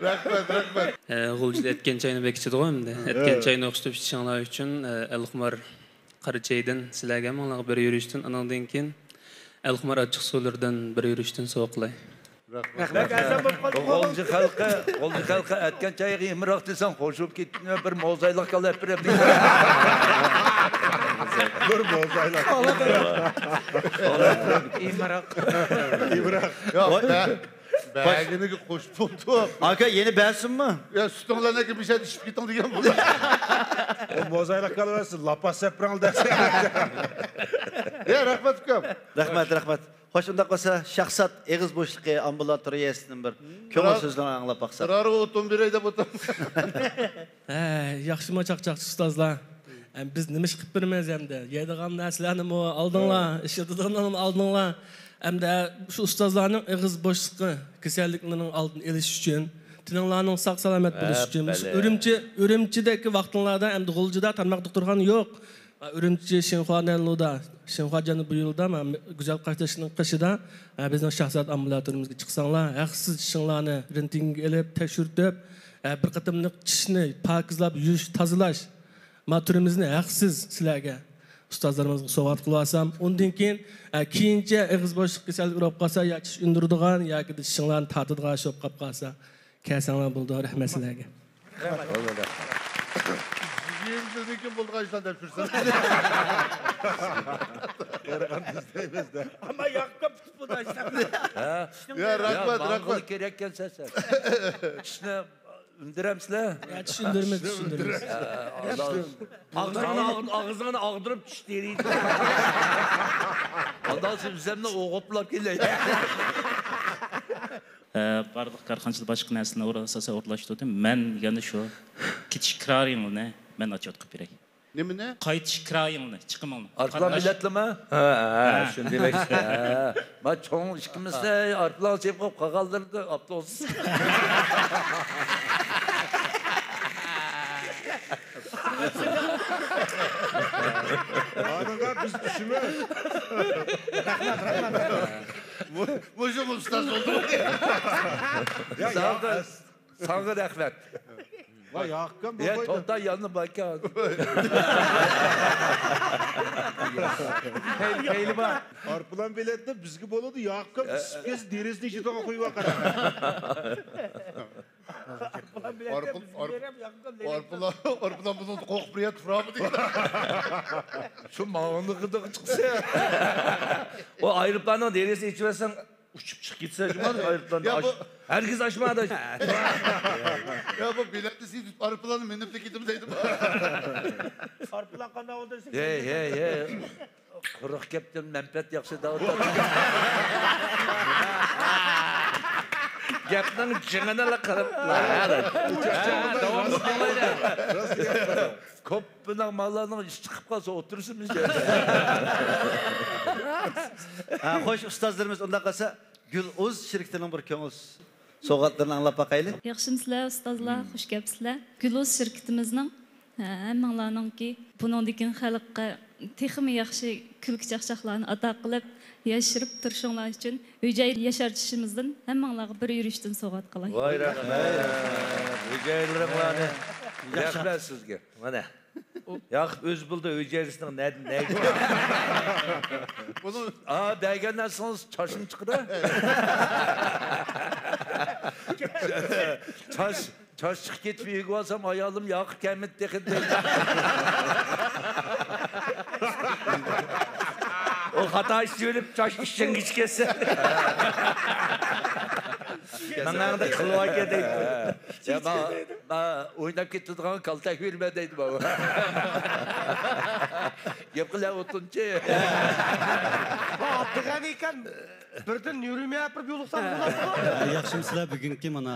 رەھمەت، رەھمەت. غۇلجىدا ئەتكەن چاينى بەك ئىچىدىغۇ ئەمدى. ئەتكەن چاينى ئوخشىتىپ ئىچىشىڭلار ئۈچۈن ئەلخۇمار قارىچايدىن سىلەرگە ھەممىڭلارغا بىر يۈرۈشتىن، ئانىڭدىن كېيىن ئەلخۇمار ئاچچىق سۇلىرىدىن بىر يۈرۈشتىن سوۋغا قىلاي. غۇلجا خەلقى، غۇلجا خەلقى ئەتكەن چايغا ئىمراق دېسەڭ، خوشۇپ كېتىپ بىر موزايلىق كالا ئەپ بېرەمدىكەن. بىر موزايلىق. ئىمراق. ئىمراق. ياق، بەرگىنىگە خوش بولدۇق. ئاكا، يەنە بەرسۇنمۇ؟ يا، سۈتۈڭلارنى ئەكىپ بىر يەردە ئىچىپ كېتىڭ دېگەن بولدى. ئۇ موزايلىق كالا بەرسۇن، لاپاس سەپرەڭ دەرسەن. يا، رەھمەت ئۇكام. رەھمەت، رەھمەت. خوش، ئۇنداق بولسا، شاھزات ئېغىز بوشلۇقى ئامبۇلاتورىيەسىدىن بىر كۆڭۈل سۆزلىرىنى ئاڭلاپ باقساق. تۇرار ئوتۇن بېرەي دەپ ئولتۇرۇپتۇ. ھە، ياخشىمۇ چاقچاقچى ئۇستازلار؟ ئەم، بىز نېمە ئىش قىلىپ بېرىمىز ئەمدى؟ يەيدىغان نەرسىلەرنىمۇ ئالدىڭلار، ئىشلىتىدىغانلارنىمۇ ئالدىڭلار. ئەمدى شۇ ئۇستازلارنىڭ ئېغىز بوشلۇقى كېسەللىكلىرىنىڭ ئالدىنى ئېلىش ئۈچۈن، تېنىڭلارنىڭ ساق سالامەت بولۇشى ئۈچۈن، مۇشۇ ئۈرۈمچى، ئۈرۈمچىدىكى ۋاقتىڭلاردا ئەمدى غۇلجىدا تارماق دوختۇرخانا يوق. ئۈرۈمچى شىنخۇا نەنلۇدا، شىنخۇا جەنۇبىي يولىدا، مانا گۈزەل قاشتېشىنىڭ قېشىدا، ھە، بىزنىڭ شاھزات ئامبۇلاتورىيىمىزغا چىقساڭلار، ھەقسىز چىشىڭلارنى رېنتگېنگە ئېلىپ، تەكشۈرتۈپ، ھە، بىر قېتىملىق چىشنى پاكىزلاپ يۇيۇش، تازىلاش، ما تۈرىمىزنى ھەقسىز سىلەرگە، ئۇستازلىرىمىزغا سوۋغات قىلىۋالسام، ئۇندىن كېيىن، ھە، كېيىنچە ئېغىز بوشلۇق كېسەللىكى بولۇپ قالسا، يا چىش ئۈندۈرىدىغان ياكى چىشىڭلارنى تارتىدىغان ئىش بولۇپ قاپ قالسا، كەلسەڭلار بولىدۇ. رەھمەت سىلەرگە. يىگىرمە يىلدىن كېيىن بولىدىغان ئىشلارنى دەپ يۈرسەڭ. ئەمما ياققان پۇت بۇدا ئىشلارنى. يا، رەھمەت، رەھمەت. كېرەككەنسەن سەن. چىشنى ئۈندۈرەمسىلەر؟ چىش ئۈندۈرىمىز، چىش ئۈندۈرىمىز. ئاغزىڭنى ئاغدۇرۇپ چىش تېرىيدۇ. ئاندىن سۆزۈمنى ئوغۇپلاپ كېلەي. بارلىق كارخانىچىلار باشقا نەرسىلەرنى ئاساسەن ئورۇنلاشتۇردى. مەن يەنە شۇ كېتىش كىرايىڭنى مەن ئاچوت قىلىپ بېرەي. نېمىنى؟ قايتىش كىرايىڭنى، چىقىمىڭنى. ئارقىدىن بىلەتلىمۇ؟ ھە، ھە، شۇنى دېمەكچى. ما چوڭ ئىككىمىز ئارقىدىن چېپىپ قالغانلىرىدا ئاپتوبۇس. ئانىڭغا بىز چۈشىمىز. مۇشۇ ئۇستاز بولدى. ساڭا رەھمەت. ۋاي ياققان يا توختا ياننى باكان. پەيلى بار. ئارپىلان بېلەتنى بىزگە بولىدۇ، ياققان ئىسسىپ كەلسە دېرىزىنى ئېچىدىغان قويۇۋاقار. ئارپىلان بۇنىڭدىن قورقۇپ بىر يەردە تۇرامدۇ دېگەن. شۇ ماڭىنىغىدىغا چىقسا. ئۇ ئايروپىلاننىڭ دېرىزىسىنى ئېچىۋەتسەڭ ئۇچۇپ چىقىپ كېتىسەن جۇما ئايروپىلاندا. ھەرگىز ئاچما ئاداش. يا بۇ بېلەتنى سېتىپ ئارپىلاننى مىنىپلا كېتىمىز دەيدۇ. ئارپىلان قانداق ئولتۇرسا. ھەي ھەي ھەي. قۇرۇق گەپتىن مەنپەئەت ياخشى دەۋاتاتتى. گەپنىڭ جىڭىنىلا قىلىپ. داۋاملىق قىلمايلى. كوپپىنىڭ ماللارنىڭ ئىشى چىقىپ قالسا ئولتۇرسىمىز. خوش، ئۇستازلىرىمىز ئۇنداق قىلسا گۈل ئۇز شىركىتىنىڭ بىر كۆڭۈل سوۋغاتلىرىنى ئاڭلاپ باقايلى. ياخشىمۇسىلەر ئۇستازلار، خۇش كەپسىلەر. گۈل ئۇز شىركىتىمىزنىڭ ھەممىڭلارنىڭكى بۇنىڭدىن كېيىن خەلققە تېخىمۇ ياخشى كۈلكە چاقچاقلارنى ئاتا قىلىپ، ياشىرىپ تۇرۇشۇڭلار ئۈچۈن ئۆي-جاي ياشارتىشىمىزدىن ھەممىڭلارغا بىر يۈرۈشتىن سوۋغات قىلاي. ۋاي رەھمەت. ئۆي-جايلىرىڭلارنى. رەھمەت سىزگە. مانا. ياقۇپ ئۆزى بىلدى ئۆي-جايلىسىنىڭ نەدىن نەگە. بۇنى ھا دەگەن نەرسىڭىز چاچنى چىقىرە. چاچ چاچ چىقىپ كېتىپ ئۆيگە بارسام ئايالىم ياقۇپ كەلمىدى تېخى دەيدۇ. ئۇ خاتا ئىش سۆيۈلۈپ چاچ ئىششەڭگىچە كەتسە. ماڭاڭدا قىلىۋاكە دەيدۇ. يا، ما، ما ئويناپ كېتىدىغان كالتەك بېرىمەن دەيدۇ، ما. گەپ قىلە ئوتۇنچى. ما، ئابدۇغەنى ئىكەن، بىردىن يۈرۈمەي ئاپىرىپ يولۇقسام بولاتتىغۇ. ياخشىمۇسىلەر؟ بۈگۈنكى مانا،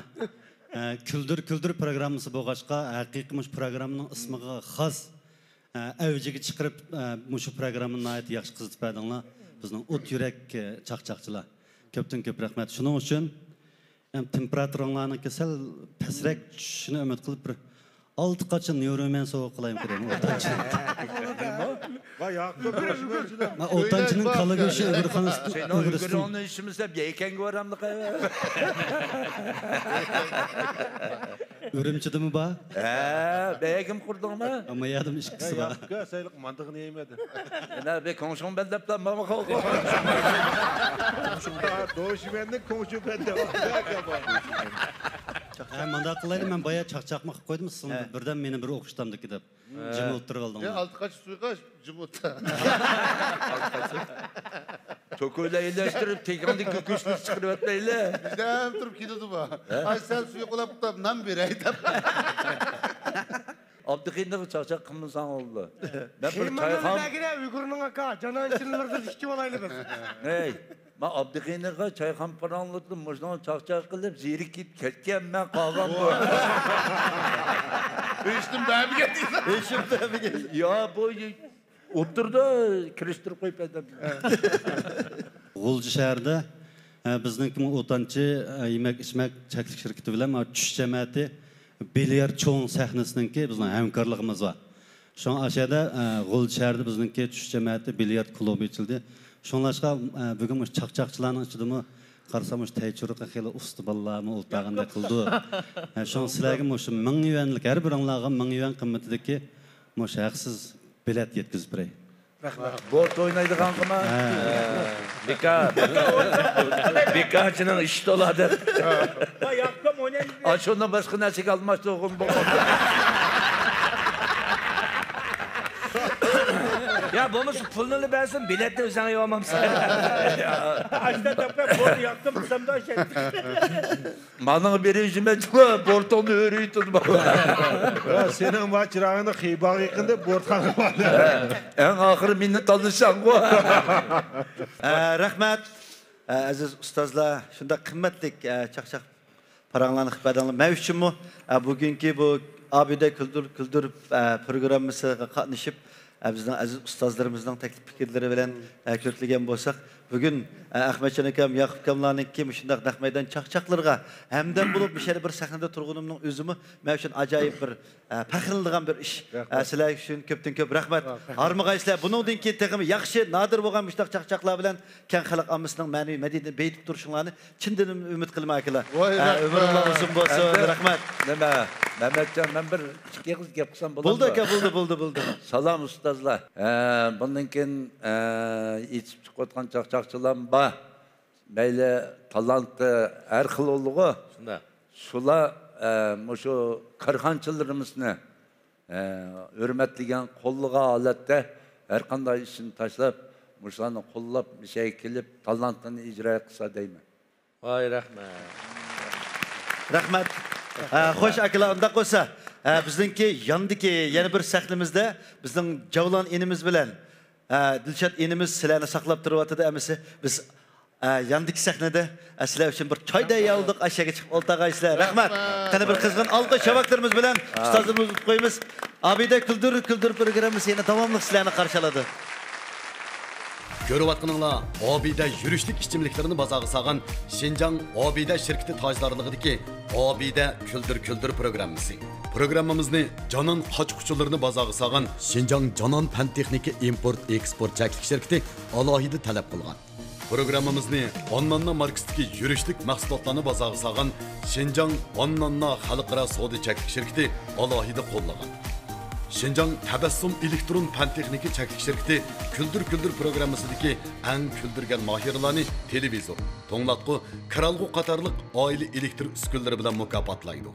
ئە، كۈلدۈر كۈلدۈر پروگراممىسى بولغاچقا، ھەقىقىي مۇشۇ پروگراممىنىڭ ئىسمىغا خاس، ئە، ئەۋجىگە چىقىرىپ، ئە، مۇشۇ پروگراممىنى ناھايىتى ياخشى قىزىتىپ بەردىڭلار. بىزنىڭ ئوت يۈرەك، ئە، چاقچاقچىلار. كۆپتىن كۆپ رەھمەت. شۇنىڭ ئۈچۈن ھەم تېمپېراتۇراڭلارنىڭكى سەل پەسرەك چۈشۈشىنى ئۈمىد قىلىپ، بىر ئالتە قاچا نيۇرومەن سوۋغا قىلايمۇ قىلايمۇ ئوتانچىنىڭ. ۋاي، ياقۇپ، مەن ئوتانچىنىڭ كالا گۆشى ئۆگرىخانىسىدىن، سېنىڭ ئۆگرىسىدىن. ئۆگرىسىڭنى ئىچىمىز دەپ يەيكەنگە بارامدۇق؟ ئۈرۈمچىدىمۇ بار؟ ھە، بەگىم قۇردۇڭمۇ؟ ئەمما يادىم ئىككىسى بار. ياقۇپ، سەيلىق ماندىغىنى يەيمەن. يەنە بىر كوڭشۇڭ بەن دەپلا ماما قوغۇ. دوشىمەننىڭ كوڭشۇ بەن دەپ. ھە، مانداق قىلايلى، مەن بايا چاقچاقما قىلىپ قويدۇم، سىزنىڭ ھە. بىردەم مېنى بىر ئوخشىتامدىكى دەپ. ھە. جىم ئولتۇرۇۋالدىڭلار. يا، ئالتە قاچا سۇيقاش، جىم ئولتۇر. توكۇلەيلەشتۈرۈپ، تېگىڭدىن كۆكۈشلەر چىقىرىۋەتمەيلى. بىزدە ھەم تۇرۇپ كېتىدۇ بۇ. ھە؟ ئاي، سەل سۇيۇقلاپ تۇرۇپ، نان بېرەي دەپ. ئابدۇقېنىغا چاقچاق قىلمىساڭ بولدى. مەن بىر قىيمىنى چايخان بەگرە ئۇيغۇرنىڭ ئاكا، جانان چىللىرىدىن ئىچىۋالايلى بىز. ھەي، مەن ئابدۇقېنىغا چايخان پاراڭلىتىپ، مۇشۇنىڭ چاقچاق قىلىپ، زېرىكىپ كەتكەنمەن، قالغان بۇ. ھېچنېمە بەرمىگەن دەيسەن. ھېچنېمە بەرمىگەن. يا، بۇ ئوتتۇرىدا كىرىشتۈرۈپ قويۇپ ئادەم. غۇلجا شەھىرىدە، ئە، بىزنىڭكىمۇ ئوتانچى، ئە، يېمەك ئىچمەك چەكلىك شىركىتى بىلەن، ئە، چۈش جەمەتى بىليارد چوڭ سەھنىسىنىڭكى بىزنىڭ ھەمكارلىقىمىز بار. شۇڭا ئاشەدە، ئە، غۇلجا شەھىرىدە بىزنىڭكى چۈش جەمەتى بىليارد كۇلۇبى ئېچىلدى. شۇڭلاشقا، ئە، بۈگۈن مۇشۇ چاقچاقچىلارنىڭ ئىچىدىمۇ قارىسام، مۇشۇ تەيچۇرۇقى خېلى ئۇستا بالىلارمۇ ئولتۇرغاندەك قىلىدۇ. ئە، شۇڭا سىلەرگە مۇشۇ مىڭ يۈەنلىك، ھەر بىرىڭلارغا مىڭ يۈەن قىممىتىدىكى مۇشۇ ھەقسىز بېلەت يەتكۈزۈپ بېرەي. رەھمەت. بورت ئوينايدىغانغىمۇ؟ ھە. بىكار. بىكارچىنىڭ ئىشى تولا دەپ. ۋاي، ياققان ئوينايدۇ. ئاشۇنى باشقا نەرسىگە ئالماشتۇرغىلى بولمايدۇ. يا، بولمىسا پۇلنىلا بەرسۇن، بېلەتنى ئۆزۈڭ يەۋالمامسەن. ئاشتا تاپقان بورت ياقتىم دېسەمدۇ، ئاشەتتى. مانىڭ بېرىشىمەن، بورتۇڭنى ئۆرۈيتىدۇ. يا، سېنىڭ ما چىراغىڭنى خىباغا يېقىندا بورتخانا بار. ئەڭ ئاخىرى مېنى تاللىشاڭغۇ. ئە، رەھمەت. ئە، ئەزىز ئۇستازلار، شۇنداق قىممەتلىك، ئە، چاقچاق پاراڭلارنى قىلىپ بەردىڭلار. مەن ئۈچۈنمۇ، ئە، بۈگۈنكى بۇ ئابىدە كۈلدۈر، كۈلدۈر، ئە، پروگراممىسىغا قاتنىشىپ، ئە، بىزنىڭ ئەزىز ئۇستازلىرىمىزنىڭ تەكلىپ پىكىرلىرى بىلەن، ئە، كۆرۈكلىگەن بولساق، بۈگۈن، ئە، ئەخمەتجان ئاكام، ياقۇپ ئاكاملارنىڭكى مۇشۇنداق نەق مەيدان چاقچاقلىرىغا ھەمدەم بولۇپ، مۇشۇ يەردە بىر سەھنىدە تۇرغىنىمنىڭ ئۆزىمۇ مەن ئۈچۈن ئاجايىپ بىر، ئە، پەخىرلىنىدىغان بىر ئىش. ئە، رەھمەت. سىلەر ئۈچۈن كۆپتىن كۆپ رەھمەت. ھارمىغايسىلەر. بۇنىڭدىن كېيىن تېخىمۇ ياخشى، نادىر بولغان مۇشۇنداق چاقچاقلار بىلەن كەڭ خەلق ئاممىسىنىڭ مەنىۋى مەدەنىيىتىنى بېيىتىپ تۇرۇشۇڭلارنى چىن دىلىمدىن ئۈمىد قىلىمەن، ئاكىلار. ۋاي، ئە، رەھمەت. ئۆمرۈڭلار ئۇزۇن بولسۇن. ئەمدى رەھمەت. نېمە، مەمەتجان، مەن بىر ئىككى ئېغىز گەپ قىلسام بولامدۇ؟ بولدى، ئاكا، بولدى، بولدى، بولدى. سالام، ئۇستازلار. ئە، بۇندىن كېيىن، ئە، ئېچىپ چىقىۋاتقان چاقچاقچىلارمۇ بار. مەيلى، تالانتى ھەر خىل بولىدىغۇ. شۇنداق. شۇلار، ئە، مۇشۇ كارخانىچىلىرىمىزنى، ئە، ھۆرمەتلىگەن، قوللىغان ھالەتتە ھەر قانداق ئىشنى تاشلاپ، مۇشۇلارنى قوللاپ، مۇشۇ يەرگە كېلىپ، تالانتىنى ئىجرا قىلسا دەيمەن. ۋاي، رەھمەت. رەھمەت. ئە، خوش، ئاكىلار، ئۇنداق بولسا، ئە، بىزنىڭكى ياندىكى يەنە بىر سەھنىمىزدە بىزنىڭ جەۋلان ئىنىمىز بىلەن، ئە، دىلشات ئىنىمىز سىلەرنى ساقلاپ تۇرۇۋاتىدۇ، ئەمىسە بىز، ئە، ياندىكى سەھنىدە، ئە، سىلەر ئۈچۈن بىر چاي دەييالدۇق، ئاشەگە چىقىپ ئولتۇرغايسىلەر. رەھمەت. رەھمەت. قېنى، بىر قىزغىن ئالقىش شاۋاقلىرىمىز بىلەن ئۇستازلىرىمىزنى كۈتۈپ قويىمىز. ئابىدە كۈلدۈر كۈلدۈر پروگراممىسى يەنە داۋاملىق سىلەرنى قارشى ئالىدۇ. كۆرۈۋاتقىنىڭلار ئابىدە يۈرۈشلۈك ئىچىملىكلىرىنى بازارغا سالغان شىنجاڭ ئابىدە شىركىتى تاجدارلىقىدىكى ئابىدە كۈلدۈر كۈلدۈر پروگراممىسى. پروگراممىمىزنى جانان قاچا-قۇچىلىرىنى بازارغا سالغان شىنجاڭ جانان پەن تېخنىكا ئىمپورت ئېكسپورت چەكلىك شىركىتى ئالاھىدە تەلەپ قىلغان. پروگراممىمىزنى ئانناننا ماركىسىدىكى يۈرۈشلۈك مەھسۇلاتلارنى بازارغا سالغان شىنجاڭ ئانناننا خەلقئارا سودا چەكلىك شىركىتى ئالاھىدە قوللىغان. شىنجاڭ تەبەسسۇم ئېلېكترون پەن تېخنىكا چەكلىك شىركىتى كۈلدۈر كۈلدۈر پروگراممىسىدىكى ئەڭ كۈلدۈرگەن ماھىرلارنى تېلېۋىزور، توڭلاتقۇ، كىرئالغۇ قاتارلىق ئائىلە ئېلېكتر ئۈسكۈنىلىرى بىلەن مۇكاپاتلايدۇ.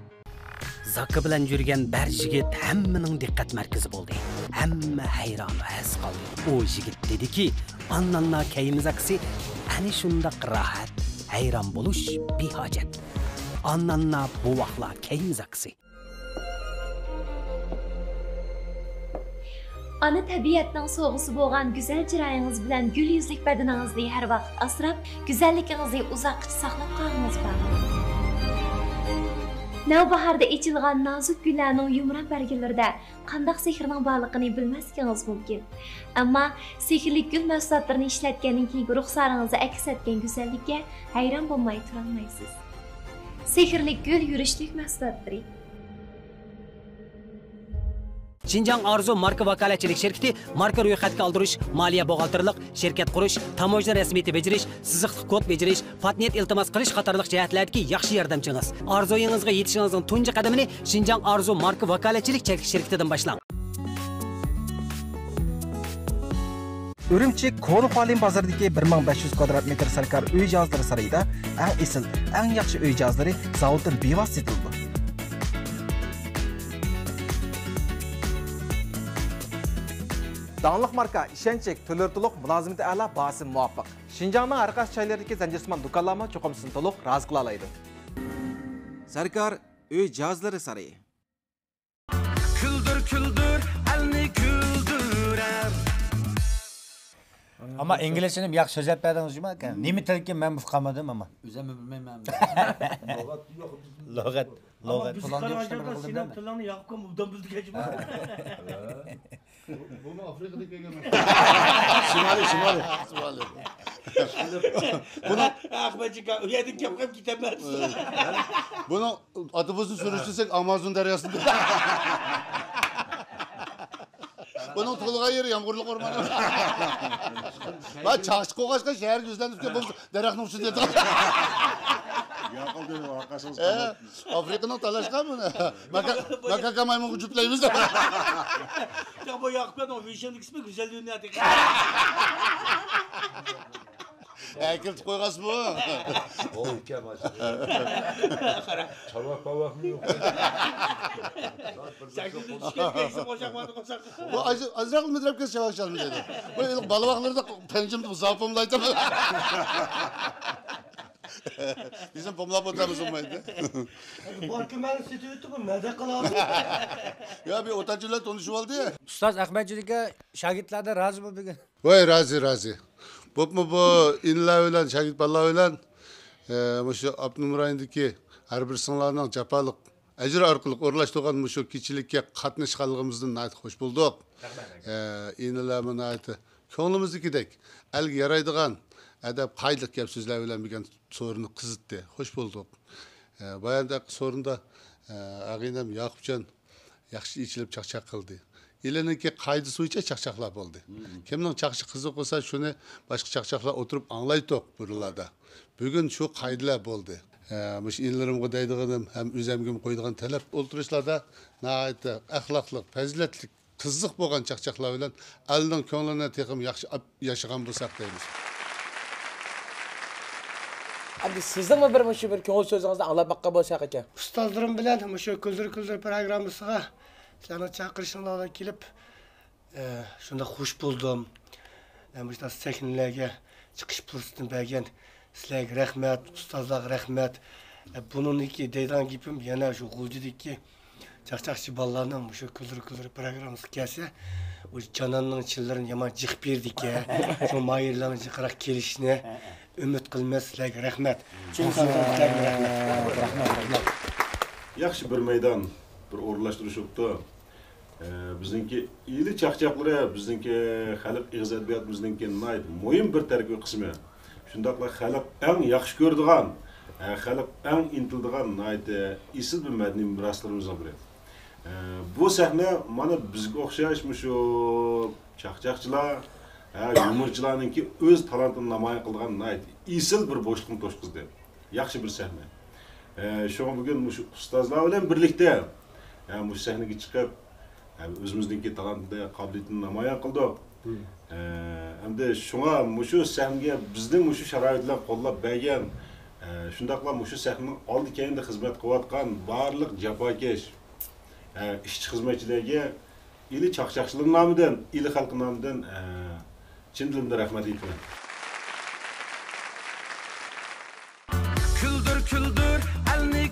زاكا بىلەن يۈرگەن بىر يىگىت ھەممىنىڭ دىققەت مەركىزى بولدى. ھەممە ھەيران ھەس قالدى. ئۇ يىگىت دېدىكى، ئانناننا كەيمە زاكىسى ئەنە شۇنداق راھەت، ھەيران بولۇش بىھاجەت. ئانناننا بوۋاقلار كەينى زاكىسى. ئانا تەبىئەتنىڭ سوۋغىسى بولغان گۈزەل چىرايىڭىز بىلەن گۈل يۈزلۈك بەدىنىڭىزنى ھەر ۋاقىت ئاسراپ، گۈزەللىكىڭىزنى ئۇزاققىچە ساقلاپ قالغىڭىز بار. نەۋباھاردا ئېچىلغان نازۇك گۈللەرنىڭ يۇمران بەرگىلىرىدە قانداق سېھىرنىڭ بارلىقىنى بىلمەسلىكىڭىز مۇمكىن. ئەمما سېھىرلىك گۈل مەھسۇلاتلىرىنى ئىشلەتكەندىن كېيىنكى رۇخسارىڭىزدا ئەكس ئەتكەن گۈزەللىككە ھەيران بولماي تۇرالمايسىز. سېھىرلىك گۈل يۈرۈشلۈك مەھسۇلاتلىرى. شىنجاڭ ئارزۇ ماركا ۋاكالەتچىلىك شىركىتى ماركا رويخەتكە ئالدۇرۇش، مالىيە بوغالتىرلىق، شىركەت قۇرۇش، تاموژنا رەسمىيىتى بېجىرىش، سىزىقلىق كود بېجىرىش، پاتېنت ئىلتىماس قىلىش قاتارلىق جەھەتلەردىكى ياخشى ياردەمچىڭىز. ئارزۇيىڭىزغا يېتىشىڭىزنىڭ تۇنجى قەدىمىنى شىنجاڭ ئارزۇ ماركا ۋاكالەتچىلىك چەكلىك شىركىتىدىن باشلاڭ. ئۈرۈمچى كونا خۇالىن بازىرىدىكى بىر مىڭ بەش يۈز كۋادرات مېتىر سەركار ئۆي جاھازلىرى سارىيىدا ئەڭ ئېسىل، ئەڭ ياخشى ئۆي جاھازلىرى زاۋۇتتىن بىۋاسىتە سېتىلىدۇ. داڭلىق ماركا، ئىشەنچلىك، تۈرلىرى تولۇق، مۇلازىمىتى ئەلا، باھاسى مۇۋاپىق. شىنجاڭنىڭ ھەر قايسى جايلىرىدىكى زەنجىرسىمان دۇكانلارمۇ چوقۇم سىزنى تولۇق رازى قىلالايدۇ. سەركار ئۆي جاھازلىرى سارىيى. كۈلدۈر، كۈلدۈر، ئەلنى كۈلدۈرەر. ئەمما ئىنگلىزچىنى ياخشى سۆزلەپ بەردىڭىز جۇما ئاكا. نېمە تىلكىن مەن ئۇقالمىدىم ئەمما. ئۆزۈممۇ بىلمەيمەن. لۇغەت يوق بىزدە. لۇغەت، ئەمما لۇغەت. بىز قارىغان چاغدا سېنىڭ تىلىڭنى ياقۇپكەم ئوبدان بىلىدىكەن جۇما. بۇمۇ ئافرىقىدىكى ئەمەس. شىمالىي، شىمالىي. شىمالىي. بۇنىڭ ئەخمەتجىكا، ئۇ يەردىن كەپ قېلىپ كېتەمەن. بۇنىڭ ئاتوبۇسنى سۈرۈشتۈرسەك، ئامازون دەرياسىدا. بۇنىڭ تۇغۇلغان يېرى يامغۇرلۇق ئورمان. ما چاقچىق قوغاشقا شەھەرگە يۈزلەندۈرۈپ كەپ بولمىسا، دەرەخنىڭ ئۈستىدە ياتىدۇ. ياقۇپ دېدى، ۋاقاسىڭىز ئە، قالماپتۇ. ئافرىقىنىڭ تالاشقان بۇنى. ماكا-، ماكاكا مايمۇنغا جۈپلەيمىز. يا، بۇ ياقۇپكەننىڭ ۋىشنىدىكىسىمۇ گۈزەل دۇنيادىكى. ئەكىلتىپ قويغانسىزمۇ؟ بولدىكەن، ماشىنا. چاۋاك-پاۋاكمۇ يوق. سەككىزدىن چۈشكەن كەيسە قوشاق باردا قوشاق. بۇ ئاز-، ئازراق مىدىرەپ كەتسە چاۋاك چالمىدى. بۇ ھېلىقى بالا ۋاقىتلىرىدا پەنجىمدە زاپوملايتتى. بىزنى پوملاپ ئولتۇرامىز بولمايدۇ. باركىمەننى سېتىۋېتىپ، بۇ مەدە قىلىۋاتىدۇ. يا، بىر ئوتانچى بىلەن تونۇشۇپ ئالدى. ئۇستاز ئەخمەتجان ئاكا شاگىرتلاردىن رازىمۇ بۈگۈن؟ ۋاي، رازى، رازى. بولۇپمۇ بۇ ئىنىلار بىلەن، شاگىرت بالىلار بىلەن، ئە، مۇشۇ ئاپتونوم رايوندىكى ھەر بىرسىڭلارنىڭ جاپالىق ئەجرى ئارقىلىق ئورۇنلاشتۇرغان مۇشۇ كېچىلىككە قاتناشقانلىقىمىزدىن ناھايىتى خوش بولدۇق. رەھمەت. ئە، ئىنىلارمۇ ناھايىتى كۆڭلىمىزدىكىدەك، ئەلگە يارايدىغان ئەدەپ-قائىدىلىق گەپ-سۆزلەر بىلەن بۈگۈن سورۇننى قىزىتتى. خوش بولدۇق. ئە، بايانداقى سورۇندا، ئە، ئاغىنەم ياقۇپجان ياخشى ئېچىلىپ چاقچاق قىلدى. ئىلىنىڭكى قائىدىسى بويىچە چاقچاقلار بولدى. مم. كىمنىڭ چاقچىقى قىزىق بولسا، شۇنى باشقا چاقچاقلار ئولتۇرۇپ ئاڭلايتتۇق بۇرۇنلاردا. بۈگۈن شۇ قائىدىلەر بولدى. ئە، مۇشۇ ئىنىلىرىمغا دەيدىغىنىم ھەم ئۆزەمگىمۇ قويىدىغان تەلەپ، ئولتۇرۇشلاردا ناھايىتى ئەخلاقلىق، پەزىلەتلىك، قىزىق بولغان چاقچاقلار بىلەن ئەلنىڭ كۆڭلىنى تېخىمۇ ياخشى ئاپ-، ياشىغان بولساق دەيمىز. ئەمدى سىزنىڭمۇ بىر مۇشۇ بىر كۆڭۈل سۆزىڭىزنى ئاڭلاپ باققان بولساق ئاكا. ئۇستازلىرىم بىلەن مۇشۇ كۈلدۈر كۈلدۈر پروگراممىسىغا سىلەرنىڭ چاقىرىشىڭلار بىلەن كېلىپ، ئە، شۇنداق خوش بولدۇم. ئە، مۇشۇنداق سەھنىلەرگە چىقىش پۇرسىتىنى بەرگەن سىلەرگە رەھمەت، ئۇستازلارغا رەھمەت. ئە، بۇنىڭدىكى دەيدىغان گېپىم يەنە شۇ غۇلجىدىكى چاقچاقچى بالىلارنىڭ مۇشۇ كۈلدۈر كۈلدۈر پروگراممىسىغا كەلسە، ئۇ جاناننىڭ چىللىرىنى يامان جىق بېرىدىكەن. شۇ ماھىرلارنىڭ جىقراق كېلىشىنى ئۈمىد قىلىمىز. سىلەرگە رەھمەت. چىن سىلەرگە رەھمەت. رەھمەت، رەھمەت. ياخشى بىر مەيدان، بىر ئورۇنلاشتۇرۇش بوپتۇ. ئە، بىزنىڭكى ئىلى چاقچاقلىرى، بىزنىڭكى خەلق ئېغىز ئەدەبىياتىمىزنىڭكى ناھايىتى مۇھىم بىر تەركىبىي قىسمى. شۇنداقلا خەلق ئەڭ ياخشى كۆرىدىغان، ئە، خەلق ئەڭ ئىنتىلىدىغان ناھايىتى ئېسىل بىر مەدەنىي مىراسلىرىمىزنىڭ بىرى. ئە، بۇ سەھنە مانا بىزگە ئوخشاش مۇشۇ چاقچاقچىلار، ھە، يۇمۇرچىلارنىڭكى ئۆز تالانتىنى نامايان قىلىدىغان ناھايىتى ئېسىل بىر بوشلۇقنى توشقۇزدى. ياخشى بىر سەھنە. ئە، شۇڭا بۈگۈن مۇشۇ ئۇستازلار بىلەن بىرلىكتە، ھە، مۇشۇ سەھنىگە چىقىپ، ھە، ئۆزىمىزنىڭكى تالانتنى، قابىلىيىتىنى نامايان قىلدۇق. مم. ئە، ئەمدى شۇڭا مۇشۇ سەھنىگە بىزنى مۇشۇ شارائىت بىلەن قوللاپ بەرگەن، ئە، شۇنداقلا مۇشۇ سەھنىنىڭ ئالدى كەينىدە خىزمەت قىلىۋاتقان بارلىق جاپاكەش، ئە، ئىشچى خىزمەتچىلەرگە ئىلى چاقچاقچىلار نامىدىن، ئىلى خەلقى نامىدىن، ئە، چىن دىلىمدىن رەھمەت ئېيتىمەن. كۈلدۈر، كۈلدۈر، ئەلنى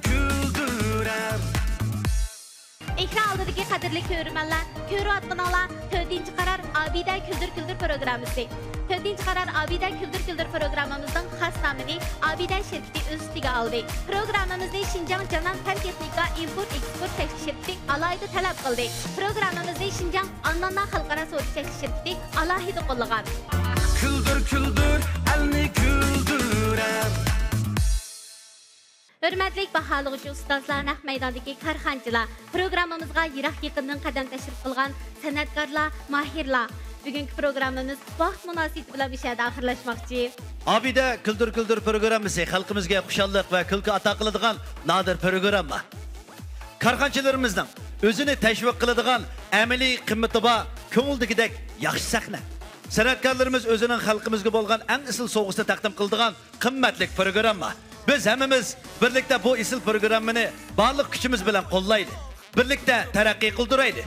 قەدىرلىك كۆرۈرمەنلەر، كۆرۈۋاتقىنىڭلار تۆتىنچى قارار ئابىدە كۈلدۈر كۈلدۈر پروگراممىسى. تۆتىنچى قارار ئابىدە كۈلدۈر كۈلدۈر پروگراممىمىزنىڭ خاس نامىنى ئابىدە شىركىتى ئۆز ئۈستىگە ئالدى. پروگراممىمىزنى شىنجاڭ جانان پەن تېخنىكا ئىمپورت ئېكسپورت چەكلىك شىركىتى ئالاھىدە تەلەپ قىلدى. پروگراممىمىزنى شىنجاڭ ئاننانا خەلقئارا سودا چەكلىك شىركىتى ئالاھىدە قوللىغان. كۈلدۈر، كۈلدۈر، ئەلنى كۈلدۈرەر. ھۆرمەتلىك باھالىغۇچى ئۇستازلار، نەق مەيداندىكى كارخانىچىلار، پروگراممىمىزغا يىراق يېقىندىن قەدەم تەشرىپ قىلغان سەنئەتكارلار، ماھىرلار، بۈگۈنكى پروگراممىمىز ۋاقىت مۇناسىۋىتى بىلەن مۇشۇ يەردە ئاخىرلاشماقچى. ئابىدە كۈلدۈر كۈلدۈر پروگراممىسى خەلقىمىزگە خۇشاللىق ۋە كۈلكە ئاتا قىلىدىغان نادىر پروگرامما. كارخانىچىلىرىمىزنىڭ ئۆزىنى تەشۋىق قىلىدىغان ئەمەلىي قىممىتى بار، كۆڭۈلدىكىدەك ياخشى سەھنە. سەنئەتكارلىرىمىز ئۆزىنىڭ خەلقىمىزگە بولغان ئەڭ ئېسىل سوۋغىسىنى تەقدىم قىلىدىغان قىممەتلىك پروگرامما. بىز ھەممىمىز بىرلىكتە بۇ ئېسىل پروگراممىنى بارلىق كۈچىمىز بىلەن قوللايلى. بىرلىكتە تەرەققىي قىلدۇرايلى.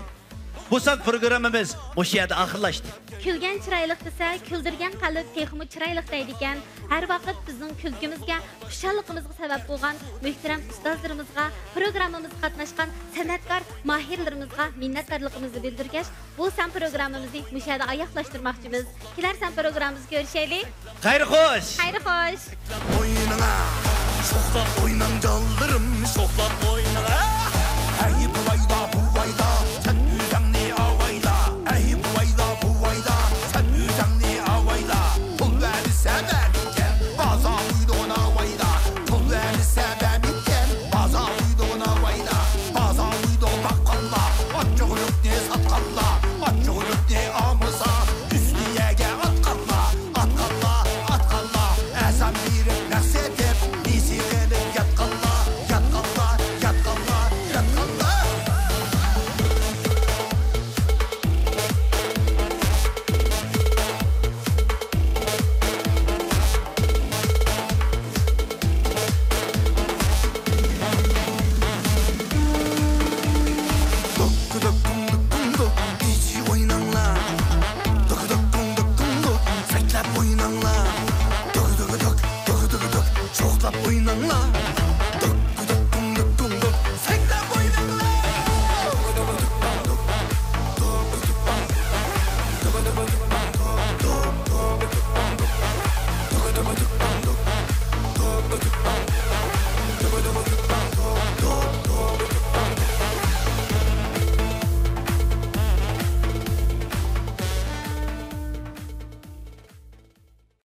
بۇ سان پروگراممىمىز مۇشۇ يەردە ئاخىرلاشتى. كۈلگەن چىرايلىق دېسە، كۈلدۈرگەن قەلب تېخىمۇ چىرايلىق دەيدىكەن. ھەر ۋاقىت بىزنىڭ كۈلكىمىزگە، خۇشاللىقىمىزغا سەۋەب بولغان مۆھتەرەم ئۇستازلىرىمىزغا، پروگراممىمىزغا قاتناشقان سەنئەتكار ماھىرلىرىمىزغا مىننەتدارلىقىمىزنى بىلدۈرگەچ، بۇ سان پروگراممىمىزنى مۇشۇ يەردە ئاياغلاشتۇرماقچىمىز. كېلەر سان پروگراممىمىزدا كۆرۈشەيلى. خەير خوش! خەير خوش! ئوينىڭا، شوخلاپ ئويناڭ جانلىرىم، شوخلاپ ئوينىڭا. ھەي بۇۋايدا، بۇۋايدا، سەن ئۆزۈڭنى ئاۋايلا. ھەي بۇۋايدا، بۇۋايدا، سەن ئۆزۈڭنى ئاۋايلا. پۇل بەرسە بەرمىكەن، بازار ئوينىغىنا ئاۋايلا. پۇل بەرسە بەرمىكەن، بازار ئوينىغىنا ئاۋايلا. بازار ئوينىغا باققانلار، ئاچچىقلىقنى ساتقانلار، ئاچچىقلىقنى ئالمىسا، ئۈستىگە ئاتقانلار، ئاتقانلار، ئاتقانلار، ئەزان بېرىپ نەق سېتىپ، نېسى قىلىپ ياتقانلار، ياتقانلار، ياتقانلار، ياتقانلار. دوك دوك دوك دوك دوك، ئىچى ئويناڭلار. دوك دوك دوك دوك دوك، سەكلەپ ئويناڭلار. دوك دوك دوك، دوك دوك دوك، شوخلاپ ئويناڭلار.